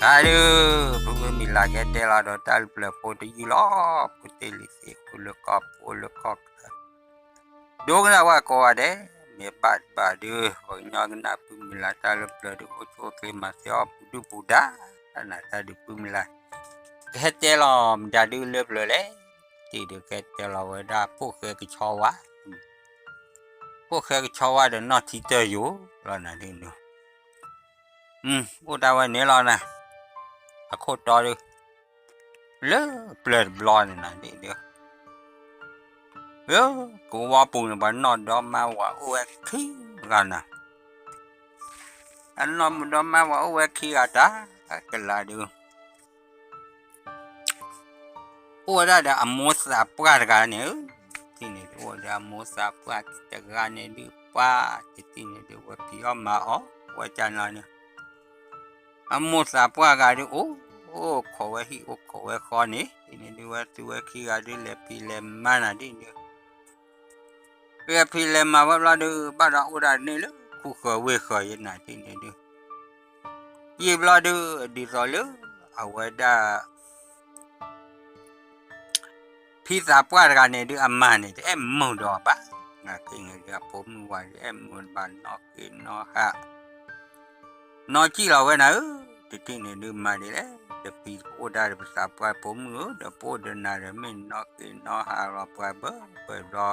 တၢ်ဒုး ဖုမုၢ်မံၤလၤကဟဲတဲလီၤဒီးတၢ်လၢပျၢၤဖိတယုၢ်လီၤ. ဖိသ့ၣ်လံၤသ့ၣ် အိၣ်လၢကီၢ်ပူၤ အိၣ်လၢကီၢ်ချၢ ဒိကနၣ်ဝဲကိးဂၤဒဲး, မ့ၢ်ဘၣ်တဘၣ်ဒုး ပှၤကညီကနၣ်ဖုမုၢ်လၤတၢ်လၢပျၢၤဒုး အိၣ်ဆူၣ်အိၣ်ချ့မၤစၢၤအီၤပူၤဒုၣ်ပူၤဒါ, တၢ်နးတၢ်ဒုးဖုမုၢ်လၤ ကဟဲတဲလီၤမတၤဒုးလၢပျၢၤလဲၣ်, တံၢ်ဒုးကဟဲတဲလီၤဝဲဒၣ် ဖိၣ်ဃဲကဆီဝါ ဖိၣ်ဃဲကဆီဝါဒီးနီၢ်ထံတၢၢ်ယိာ်လီၤနၤဒ်န့ၣ်, အိၣ်ဒၣ်ဝဲန့ၣ်လီၤနၤ, အခိၣ်တီဒုး လၢပျၢၤတဘျီန့ၣ်နၤဒ်န့ၣ်, လၢကဝီၤပူၤန့ၣ် ပှၤနီၢ်ဒီမါဝၤအိၣ်ဝဲခံဂၤနၤ, အနီၢ်မုၣ်ဒီမါဝၤအိၣ်ဝဲခံဂၤတၢ်ကလၤဒုး အိၣ်ဝဲဒၣ်ဒီးအမိၢ်သးပှၢ်တဂၤန့ၣ်, တထံၣ်န့ၣ်ဒုး အိၣ်ဒီးအမိၢ်သးပှၢ်တဂၤန့ၣ်ဒုး ပှၤတထံၣ်န့ၣ်ဒုး ဝဲဖံးအီၣ်မၤအီၣ် ဝဲကၢ်နီၤန့ၣ်, အမိၢ်သးပှၢ်ဂၤဒုး အိၣ်ခိးဝဲဟံၣ်အိၣ်ခိးဝဲဃီန့ၣ် တထံၣ်န့ၣ်ဒုး ဝဲသူဝဲခံဂၤဒုး လဲၤဖံးလဲၤမၤနၤဒ်န့ၣ်ဒုး လဲၤဖံးလဲၤမၤဝဲဘျီဒုး ဘၣ်ဒီးအိၣ်ဒၣ်န့ၣ်လၢခူဃၢၤဝ့ၢ်ဃၢၤယဲနၤတထံၣ်န့ၣ်ဒုး, ယံာ်ဘျီဒုး ဒ်သိးလၢ အဝဲဒၣ် ဖံသးပှၢ်တဂၤန့ၣ်ဒုး အမါန့ၣ် တအဲၣ်မုာ်ဒီးဘၣ်, နာ်က့န့ၣ်ဒုး အဖိမုၣ်ဝၤဒုး အဲၣ်မုာ်ဘၣ်နီၢ်က့နီၢ်ဟး, နီၢ်ကံၣ်လီၤဝဲနၤဧၢ, တထံၣ်န့ၣ်ဒုး မၤဒ်လဲၣ်, ဒီးဖံပအိၣ်ဒၣ်ဒီးပသးပှၢ်ဖိမုၣ်ဧၢ, ဒီးပအိၣ်ဒီးနၤဒီးမ့ၢ်နီၢ်က့နီၢ်ဟးလီၤပှၤဘၢပှဲၤဘျီ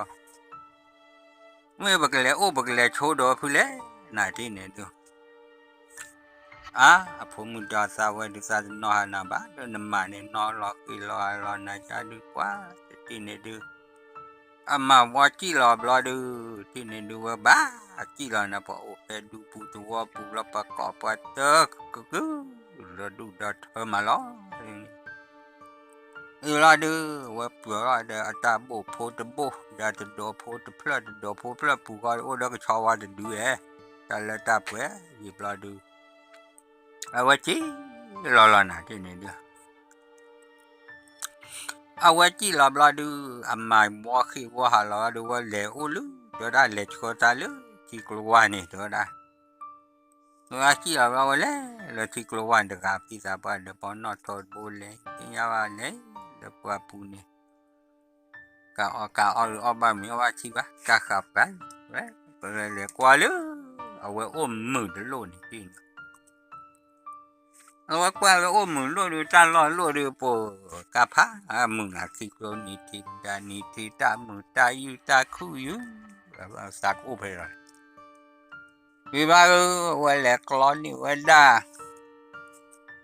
မ့ၢ်ပကလဲၤအိၣ်ပကလဲၤဆိဒီးဖုလဲၣ်, နၤတထံၣ်န့ၣ်ဒုး အါ, အဖိမုၣ်ဒီးသးဝဲဒုး သးတနီၢ်ဟးနၤဘၣ်, ဒီးနမၤန့ၣ် နီၢ်လီၤဃံလီၤဟးလီၤနၤကၢ်ဒုးပှၤ, တထံၣ်န့ၣ်ဒုး အမၤဝီကံၣ်လီၤဘျီဒုး, တထံၣ်န့ၣ်ဒုး ဝဲဘၣ်ကံၣ်လီၤနၤ ပှၤအိၣ်ဖဲဒူပူၤသဝီပူၤလီၤ ပှၤကိးပှၤတၢ်ကကုၢ် ဒီးဒူၣ်ဒီးထၢမးလီၤ. အံၤလီၤဒုး ဝဲပှၢၤလီၤဒီးအတၢ်ဘိၣ်ဖိတဘိၣ် ဒီးတဒိးဖိတဖျၢၣ် တဒိးဖိဖျၢၣ်ပူၤဃီ အိၣ်ဒီးကဆီဝါတဒုဧဲ, တၢ်လၢတၢ်ပှဲၤယံာ်ဘျီဒုး အဝဲကံၣ်လီၤလီၤနၤတထံၣ်န့ၣ်ဒုး အဝဲကံၣ်လီၤဘျီဒုး အမၤဝီဃံဝီဟးလီၤဒုး ဝဲလဲၤအိၣ်လၢ တဲဝဲဒၣ် လဲၤဆှၢတၢ်လၢထံကျိဝါန့ၣ် တဲဝဲဒၣ်, ဝဲကံၣ်လီၤဘျီ ဝဲလဲၤလၢထံကျိဝါန့ၣ်တဂၤ ဖံသးပှၢ်ဒီးပှၤနီၢ်ထီတဘိလဲၤ သ့ၣ်ညါဘၣ်လဲၤ လၢပှၢ်ပူၤန့ၣ် ကးအီၣ်ကးအီၣ်ဒုး အီၣ်ဘၣ်မ့ၤအီၣ်ဘၣ်ထံဘၣ် ကၢ်ဃာ်ပှၤ ဝဲလဲၤကွၢ်လၢ အဝဲအိၣ်မုာ်တလိၣ်န့ၣ် အဝဲကွၢ်ဝဲအိၣ်မုာ်လိၣ်ဒုး တၢ်လီၢ်လိၣ်ဒုး ပကၢ်ဖးမုာ်နၤ ထံကျိနံၤထံးဒါနံၤထံး တၢ်မုာ်တၢ်ယုၢ်တၢ်ခုၣ်ယုၢ် သးကအိၣ်ဖဲလီၤ. ဝံၤဘျီဒုး အဝဲလဲၤကျီန့ၢ်ဝဲဒၣ်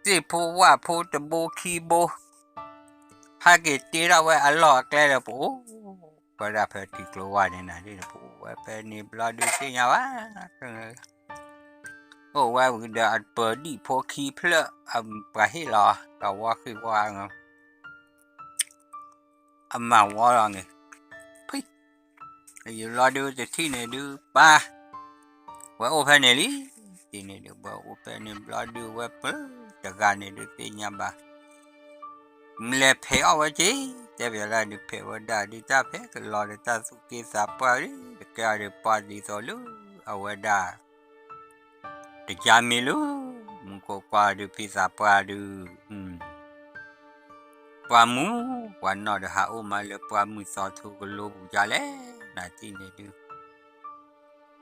သ့ၣ်ဖိဝၣ်ဖိတဘိခံဘိ ဟဲက့ၤတ့ထီၣ်ဝဲအလီၢ်အကျဲဒီး ပအိၣ်ဝဲဒၣ်ဖဲထံကျိဝါန့ၣ်နၤ ပအိၣ်ဝဲဖဲန့ၣ်ဘျီဒုးသ့ၣ်ညါဘၣ် အိၣ်ဝဲဒီးအပၢၤဒံၣ်ဖိခံဖျၢၣ် ပှၤဟ့ၣ်လီၤ ကဝီဃ့ၢ်ဝါ အမၤဝီလီၤန့ၣ် ဖံ ယံာ်ဘျီဒုးတထံၣ်န့ၣ်ဒုး ပၢ် ဝဲအိၣ်ဖဲန့ၣ်လံ တထံၣ်န့ၣ်ဒုး ဝဲအိၣ်ဖဲန့ၣ်ဘျီဒုး ဝဲပၢၤတဂၤန့ၣ်ဒုးသ့ၣ်ညါဘၣ် မ့ၢ်လဲၤဖဲးအီၣ်ဝဲက့ၤ တဲဘၣ်လၢဒုးဖဲးဝဲဒၣ်ဒုး တၢ်ဖဲးကလီၤဒီးတၢ်သူၣ်က့သးပှၢ်လံ တကဲအီၤဒုးပှၤဒ်သိးလၢ အဝဲဒၣ် တယါမ့ၢ်လၢ မူခိၣ်ကွၢ်ဒုးဖံသးပှၢ်ဒုး ပှၢ်မုၢ် ပှၤနီၢ်ဒီးဟးအိၣ်မးလၢပှၢ်မုၢ်သီထူကလိပူၤဒ်လဲၣ် နၤတထံၣ်န့ၣ်ဒုး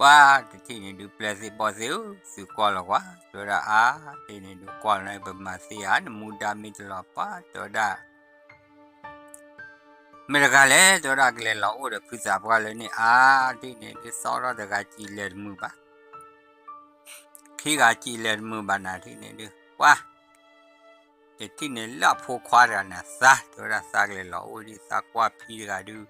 ပှၢ်တထံၣ်န့ၣ်ဒုး ပျဲၢ်သ့ၣ်ဘီၣ်သ့ၣ်ဧၢ သုကွၢ်လီၤကွၢ် တဲဝဲဒၣ်အါ တထံၣ်န့ၣ်ဒုး ကွၢ်လီၤပမၤသ့ဧါ နမူဒါမ့ၢ်တလီၤ ပှၢ်တဲဝဲဒၣ် မ့ၢ်တဂၤလဲၣ် တဲဝဲဒၣ် ကလဲၤလီၤအိၣ်ဒီးဖုသးပှၢ်လၢန့ၣ်အါ တထံၣ်န့ၣ်ဒုး သီထီၣ်တဂၤစံးလဲၤတမုာ်ဘၣ် ခံဂၤစံးလဲၤတမုာ်ဘၣ် နၤတထံၣ်န့ၣ်ဒုး ပှၢ် တထံၣ်န့ၣ်လၢအဖိခွါတဂၤန့ၣ် သါ တဲဝဲဒၣ် သါကလဲၤလီၤအိၣ်ဒံး သါကွၢ်ဖံတဂၤဒုး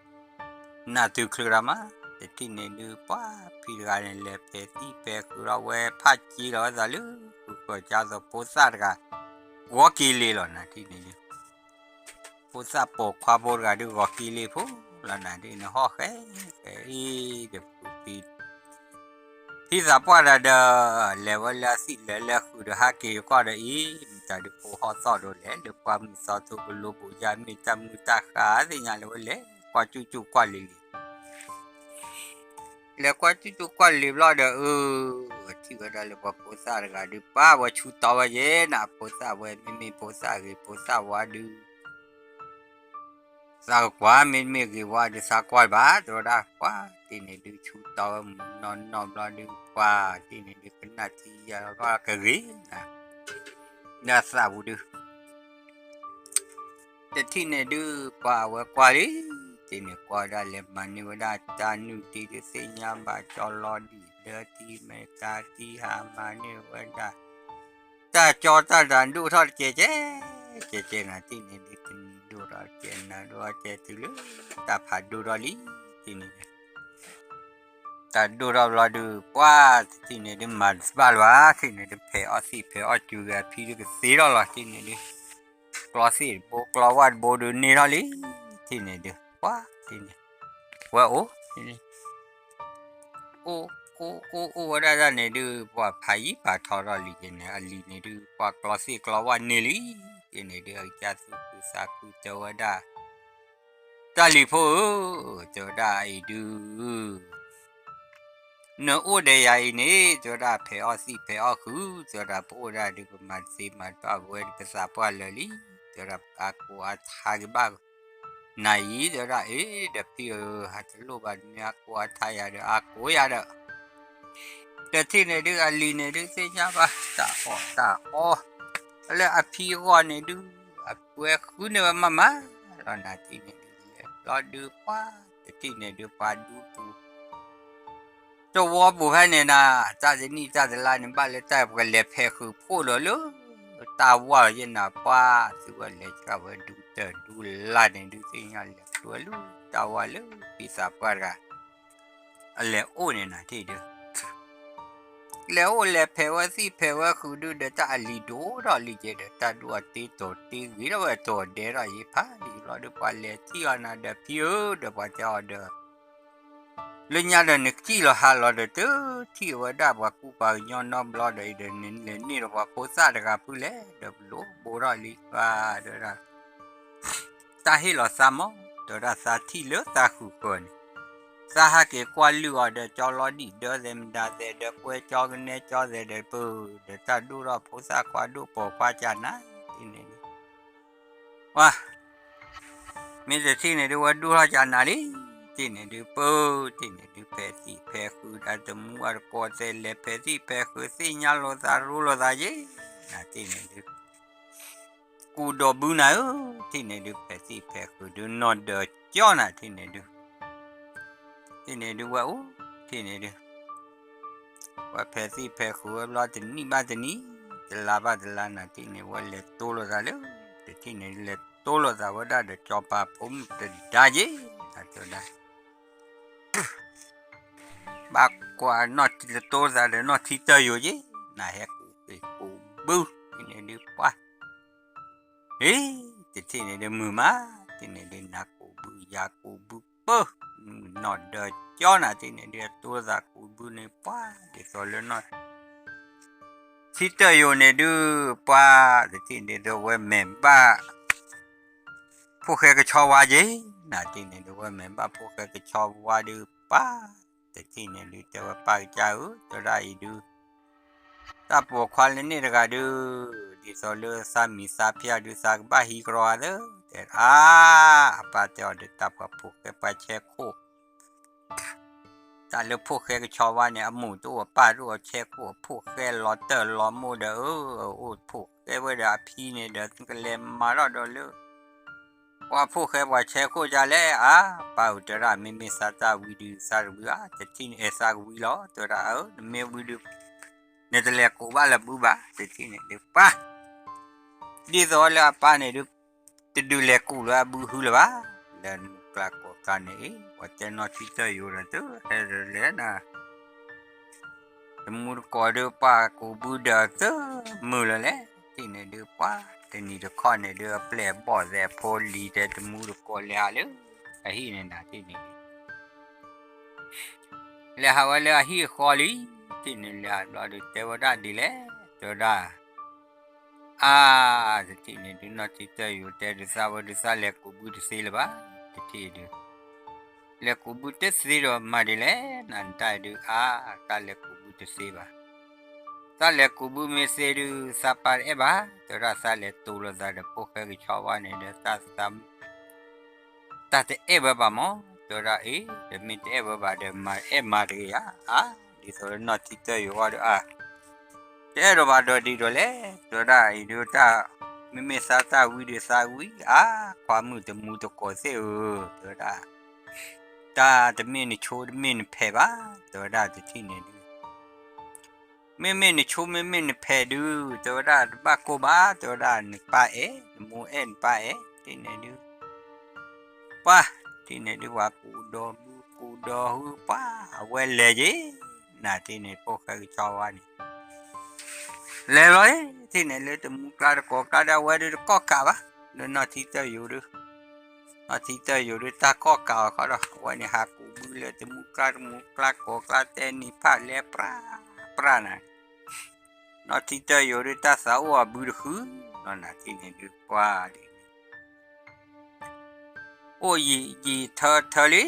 နၢ်တုၤချုးတၢ်မး တထံၣ်န့ၣ်ဒုး ပှၢ်ဖံတဂၤန့ၣ် လဲၤဖဲးသံၣ်ဖဲးဃုာ်ဒီးဝဲ ဖးက့လီၤဝဲသးလၢ ဃုာ်ဃၢၤကၢ်သိးဖိသၣ်တဂၤ ဂီၤက့ၤလ့လီၤ နၤတထံၣ်န့ၣ်ဒုး ဖိသၣ်ပိာ်ခွါဖိတဂၤဒုး ဂီၤက့ၤလ့ဖိလီၤ နၤတထံၣ်န့ၣ် ဟီၣ်ဃဲဃဲအံၤ တပူၤသံ ဖံသးပှၢ်တဂၤဒီး လဲၤဝဲလၢအသံၣ်လဲၤလၢဃုာ်ဒီးဟးက့ၤယကွၢ်ဒီးအံၤ မတၤဒုးဖိဟီၣ်သီၣ်ဒိးလဲၣ် လၢပှၢ်မုၢ်သီထူကလိပူၤယါ မ့ၢ်တၢ်မုၢ်တၢ်ဃၢ်သ့ၣ်ညါလၢဝဲလဲၤ ကွၢ်ကၠူၣ်ကၠူၣ်ကွၢ်လံၤလံၤ လဲၤကွၢ်စုၣ်တူၢ်ကွၢ်လံၤဘျီဒီး အၢ ထံၣ်ဝဲဒၣ်လၢပှၤဖိသၣ်တဂၤဒုး ပှၤဝဲဆူတီဝဲယဲနၤ ဖိသၣ်ဝဲ မ့မ့ၢ်ဖိသၣ်ဂ့ၤ ဖိသၣ်ဝါဒုး သးကကွၢ် မ့တမ့ၢ်ဂ့ၤဝါဒုး သးကွၢ်တဘၣ် တဲဝဲဒၣ် ပှၤတထံၣ်န့ၣ်ဒုး ဆူတီဝဲမုၢ်နီၢ်နီၢ်ဘျီဒုး ပှၤတထံၣ်န့ၣ်ဒုး ကနၣ်ထံယၤဘျီကဂ့ၤနၤ လၢအသးပူၤဒုး တထံၣ်န့ၣ်ဒုး ပှၤအဝဲကွၢ်လံ တထံၣ်န့ၣ် ကွၢ်ဝဲဒၣ်လဲၤမၤန့ၢ်ဝဲဒၣ်တၢ်နုၢ်တံၤဒုး သ့ၣ်ညါဘၣ်ကၠီလီၤဒံၣ်ဒၢထံမဲာ်တၢ်ထံဟးမၤန့ၢ်ဝဲဒၣ် တၢ်ကၠီတၢ်တၤဒိၣ်ထီၣ်တကဲကဲ ကဲကဲနၤ တထံၣ်န့ၣ်ဒုး တနံၤဒိၣ်ထီၣ်တကဲနၤဒိၣ်ထီၣ်ကဲတုၤလၢ တၢ်ဖးဒိၣ်ထီၣ်လံ တထံၣ်န့ၣ်ဒုး တၢ်ဒိၣ်ထီၣ်ဘျီဒုး ပှၤတထံၣ်န့ၣ်ဒုး မၤတဘၣ်လၢၤဘၣ် တထံၣ်န့ၣ်ဒုး ဖဲးအီၣ်သံၣ်ဖဲးအီၣ်စူၤဂ့ၤ အဖံဒုးကသ့ထီၣ်လီၤ တထံၣ်န့ၣ်ဒုး ကျီသံၣ်တဘိ ကျီဝၣ်တဘိဒုးန့ၢ်ထီၣ်လံ တထံၣ်န့ၣ်ဒုး ပှၤတထံၣ်န့ၣ် ဝဲအိၣ် အိၣ် အိၣ် အိၣ်ဝဲဒၣ်ဒၣ်န့ၣ်ဒုး ပှၤဖးယံၤဖးထီထီၣ်လံက့န့ၣ် အလံၤန့ၣ်ဒုး ပှၤကျီသံၣ်ကျီဝၣ်န့ၢ်လံ တထံၣ်န့ၣ်ဒုး အကစၢ်သူၣ်ခုသးခုတဲဝဲဒၣ် တၢ်လံၤဖိဧၢ, တဲဝဲဒၣ်အံၤဒုး, နအိၣ်ဒီးယၤအံၤန့ၣ် တဲဝဲဒၣ် ဖဲးအီၣ်သံၣ်ဖဲးအီၣ်ဃုာ်, တဲဝဲဒၣ် ပအိၣ်ဒၣ်ဒုး ပမၤတသ့မၤတဘၣ်ဝဲဒီး ပသးပှၢ်လၢာ်လံ, တဲဝဲဒၣ် ပကအါကိးအါထါက့ၤဘၣ်နၤအံၤ, တဲဝဲဒၣ် အ့ ဒီးဖံဧၢ, ဟးတလိၣ်ဘၣ် နမ့ၢ်အါကိးအါထါယၤဒီး အါကိးယၤဒီး တထံၣ်န့ၣ်ဒုး အလံၤန့ၣ်ဒုး သ့ၣ်ညါဘၣ် တၢ်အီၣ်တၢ်အီ လၢအဖံအဂီၢ်န့ၣ်ဒုး အဝဲဃုန့ၢ်ဝဲမးမးလီၤ နၤတထံၣ်န့ၣ်ဒုး လဲၤဘျီဒုး ပှၤတထံၣ်န့ၣ်ဒုး ပှၤဒူပူၤ တဝီပူၤဖဲန့ၣ်နၤ, တၢ်တနံၣ်တၢ်တလါန့ၣ် ဘၣ်လၢတၢ်ပကလဲၤဖဲးဃုာ်ဖှိၣ်လီၤလၢ တၢ်ဝါလီၤယဲနၤ ပှၤသုဝဲလဲၤဆှၢဝဲဒူတၢ်ဒူလါန့ၣ်ဒုး သ့ၣ်ညါလဲၤဃုဝဲလၢ တၢ်ဝါလၢ ဖံသးပှၢ်တဂၤ အလဲၤအိၣ်န့ၣ်နၤတထံၣ်ဒုး လဲၤအိၣ်လဲၤဖဲးဝဲသံၣ်ဖဲးဝဲဃုာ်ဒုး ဒီးတၢ်အလံၤဒိၣ်ထီၣ်လံကဲဒီး တၢ်ဒိၣ်အတ့တိၤတ့ဂ့ၤထီၣ်ဝဲ တိၤဒဲထီၣ်ယံၤဖးယံၤလီၤဒီး ပှၤလဲၤထံၣ်အီၤနၤဒီး ဖံဧၢ ဒီးပှၤတဲအီၤဒီး လၢညါဒီးနကံၣ်လီၤဟးလီၤဒီး တထံၣ်ဝဲဒၣ်ပှၤကူပှၤကညီနီတဘျီဒီး အံၤဒီးနလဲၤန့ၢ်ဒီးပှၤဖိသၣ်တဂၤဖုလဲၣ် ဒီးပလိၣ်ဘိထီၣ်လံ ပှၤတဲဝဲဒၣ် တၢ်ဟ့ၣ်လီၤသးမး တဲဝဲဒၣ်သးထံၣ်လၢသးဃုာ်ဃၢၤန့ၣ် သးဟးက့ၤကွၢ်လုၢ်အီၤဒီး ကၠီလီၤဒံၣ်ဒၢသဲးမတၤသဲးဒီး ကွဲကၠီကနဲကၠီသဲးဒီး ပၢၢ်ဒီးတၢ်ဒိၣ်ထီၣ်ဖိသၣ်ခွါဒိၣ်ပိာ်ခွါကနၤ တထံၣ်န့ၣ်ဒုး ပှၤ မ့ၢ်တထံၣ်န့ၣ်ဒုး ဝဲဒိၣ်ထီၣ်ကနၤလံ တထံၣ်န့ၣ်ဒုး ပၢၢ် တထံၣ်န့ၣ်ဒုး ဖဲးသံၣ်ဖဲးဃုာ်ဒီး တမူအတကိးသဲးလဲၤဖဲးသံၣ်ဖဲးဃုာ် သ့ၣ်ညါလိာ်သးရိလိာ်သးယ့ၣ် နၤတထံၣ်န့ၣ်ဒုး ကူဒီးဘုနၤဧၢ တထံၣ်န့ၣ်ဒုး ဖဲးသံၣ်ဖဲးဃုာ်ဒုး နီၢ်ဒၢးကၠီနၤ တထံၣ်န့ၣ်ဒုး တထံၣ်န့ၣ်ဒုးဝဲအိၣ် တထံၣ်န့ၣ်ဒုး ဝဲဖဲးသံၣ်ဖဲးဃုာ်ဝဲဘျီ တနံၣ်ဘၣ်တနံၣ် တလါဘၣ်တလါ နၤတထံၣ်န့ၣ် ဝဲလဲၤတိလိာ်သးလၢ တထံၣ်န့ၣ် လဲၤတိလိာ်သးဝဲဒၣ်ဒီး ကၠီၤပၤဖိမုၣ်တဒါယ့ၣ် နၤတဲဝဲဒၣ် ဘၣ်ကွၢ်နီၢ်တတိလိာ်သးဒီး နီၢ်ထံတၢၢ်ယိာ်ယ့ၣ် နၤဟဲကူးကူးဘု တထံၣ်န့ၣ်ဒုး ပှၤ ဟ့ တထံၣ်န့ၣ်ဒုး မုာ်မး တထံၣ်န့ၣ်ဒုး နၤကူးဘု ယၤကူးဘု ပၢၢ် နီၢ်ဒၢးကၠီနၤတထံၣ်န့ၣ်ဒုး တိလိာ်သးကူးဘုန့ၣ် ပှၤ ဒ်သိးလၢနီၢ် ထံတၢၢ်ယိာ်န့ၣ်ဒုး ပှၤ တထံၣ်န့ၣ်ဒုး ဝဲမဲာ်ဘၣ် ဖိၣ်ဃဲကဆီဝါယ့ၣ် နၤတထံၣ်န့ၣ်ဒုး ဝဲမဲာ်ဘၣ်ဖိၣ်ဃဲကဆီဝါဒုး ပှၤ တထံၣ်န့ၣ်ဒုး တဲဝဲပၢ်ကစၢ်ဧၢ တဲဝဲဒၣ်အံၤဒုး တၢ်ပိာ်ခွါလၢန့ၣ်တဂၤဒုး ဒ်သိးလၢသးမံၤသးဖျါဒုး သးကဘၣ်ဟံးကရီအသၢ တဲ အါ အပၢ်တဲအီၤဒီး တၢ်ပှၤဖိၣ်ဃဲပှၤဆဲခိၣ် တၢ်လၢဖိၣ်ဃဲကဆီဝါန့ၣ် အမိၢ်တအိၣ်အပၢ်တအိၣ် ဆဲခိၣ်အဖိၣ်ဃဲလီၤတၢၢ်လီၤမိၢ်ဒီး အၢ အိၣ်ဖိၣ်ဃဲဝဲဒီးအဖံန့ၣ်ဒီး သုကလဲၤမၤထီၣ်ဒီးလၢ ပှၤဖိၣ်ဃဲပှၤဆဲခိၣ်ဒ်လဲၣ် အါ ပၢ်ဧၢ တဲဝဲဒၣ် မ့မ့ၢ်သးတၢ်ဝံၤဒုး သးတဝံၤဘၣ် တထံၣ်န့ၣ် အဲၣ်သးကဝံၤလီၤ တဲဝဲဒၣ် အၢ နမ့ၢ်ဝံၤဒုး နတလဲၤကူးဘၣ်လၢဘုဘၣ် တထံၣ်န့ၣ်ဒုး ပှၤ ဒ်သိးလၢအပၢ်န့ၣ်ဒုး တဒုးလဲၤကူးလၢအဘုဟုလၢၤဘၣ် လၢမုၢ်ကျါကိးကျါန့ၣ်အံၤ ပှၤတဲနီၢ်ထံတၢၢ်ယိာ်ဒီးတဟဲဒီးလဲၣ်နၤ တမူတကိးဒုး ပှၤကူးဘုဒီးတမုာ်လၢၤလဲၣ် တထံၣ်န့ၣ်ဒုး ပှၤ တနံၤတခီန့ၣ်ဒုး အပျဲၢ်အဘီၣ်သဲးဖိလံၤတဲတမူတကိးလဲၤဟးလၢ အဟံၣ်န့ၣ်နၤ တထံၣ်န့ၣ်ဒုး လဲၤဟးဝဲလၢအဟံၣ်အဃီလံ တထံၣ်န့ၣ် လဲၤဟးဘျီဒုး တဲဝဲဒၣ်ဒ်လဲၣ် တဲဝဲဒၣ် အါ တထံၣ်န့ၣ်ဒုး နီၢ်ထံတၢၢ်ယိာ်တဲဒုး သးဝဲဒုး သးလဲၤကူးဘုတသ့လၢၤဘၣ် တထံၣ်ဒုး လဲၤကူးဘုတသ့ဒီးမၤဒ်လဲၣ် နတၢ်ဒုးအါ, တၢ်လဲၤကူးဘုတသ့ဘၣ်. တၢ်လဲၤကူးဘုမ့ၢ်သ့ဒုး သးပၢ်တအဲၣ်ဘၣ်, တဲဝဲဒၣ် သးလဲၤတူၢ်လိာ်သးဒီးဖိၣ်ဃဲကဆီဝါန့ၣ်ဒီး တၢ် တၢ်တအဲၣ်ဝဲဘၣ်မး, တဲဝဲဒၣ်အံၤ ဒီးမ့ၢ်တအဲၣ်ဝဲဘၣ်ဒီး မၤအဲၣ်မၤတဂ့ၤဧါ, အါ, ဒ်သိးလၢနီၢ်ထံတၢၢ်ယိၤဂီၢ်ဒီးအါ, တအဲၣ်ဒိးဘၣ်ဒီးဒ်သိးလဲၣ်, တဲဝဲဒၣ်အံၤဒုးတၢ်, မ့မ့ၢ်သးတၢ်ဝံၤဒီးသးဝံၤ, အါ, ခွါမုၣ်တမူတကိးသ့ၣ်ဧၢ, တဲဝဲဒၣ်, တၢ်တမ့ၢ်နဆိတမ့ၢ်နဖဲးဘၣ်, တဲဝဲဒၣ်တထံၣ်န့ၣ်ဒုး မ့မ့ၢ်နဆိမ့မ့ၢ်နဖဲးဒုး, တဲဝဲဒၣ်တဘၣ်ကိၢ်ဘၣ်, တဲဝဲဒၣ်နပၢ်အဲၣ်, နမိၢ်အဲၣ်နပၢ်အဲၣ်, တထံၣ်န့ၣ်ဒုး, ပှၤ, တထံၣ်န့ၣ်ဒုး ပှၤကူးဒီးဘုကူးဒီးဟုပှၤ, အဝဲလဲၤက့ၤ, နတထံၣ်န့ၣ် ဖိၣ်ဃဲကဆီဝါန့ၣ် လဲၤလီၤ, တထံၣ်န့ၣ်လၢတမူကျါတကိးကျါဒီး အဝဲဒုးတကီၢ်ကးဘၣ်, လၢနီၢ်ထံတၢၢ်ယိၤဒုး နီၢ်ထံတၢၢ်ယိၤဒုး တၢ်ကီၢ်ကးအီၤခီဒီး အဝဲန့ၣ်ဟးကူးဘုလၢတမူကျါတမူကျါကိးကျါတဲနံၤဖးလဲၤပြၢ်ပြၢ်နၤ, နီၢ်ထံတၢၢ်ယိၤဒုး တၢ်သးအိၣ်အဘုတဃု, နတထံၣ်န့ၣ်ဒုး ပှၤဒ်န့ၣ် အိၣ်ယံာ်ယံာ်ထၢထၢလံ,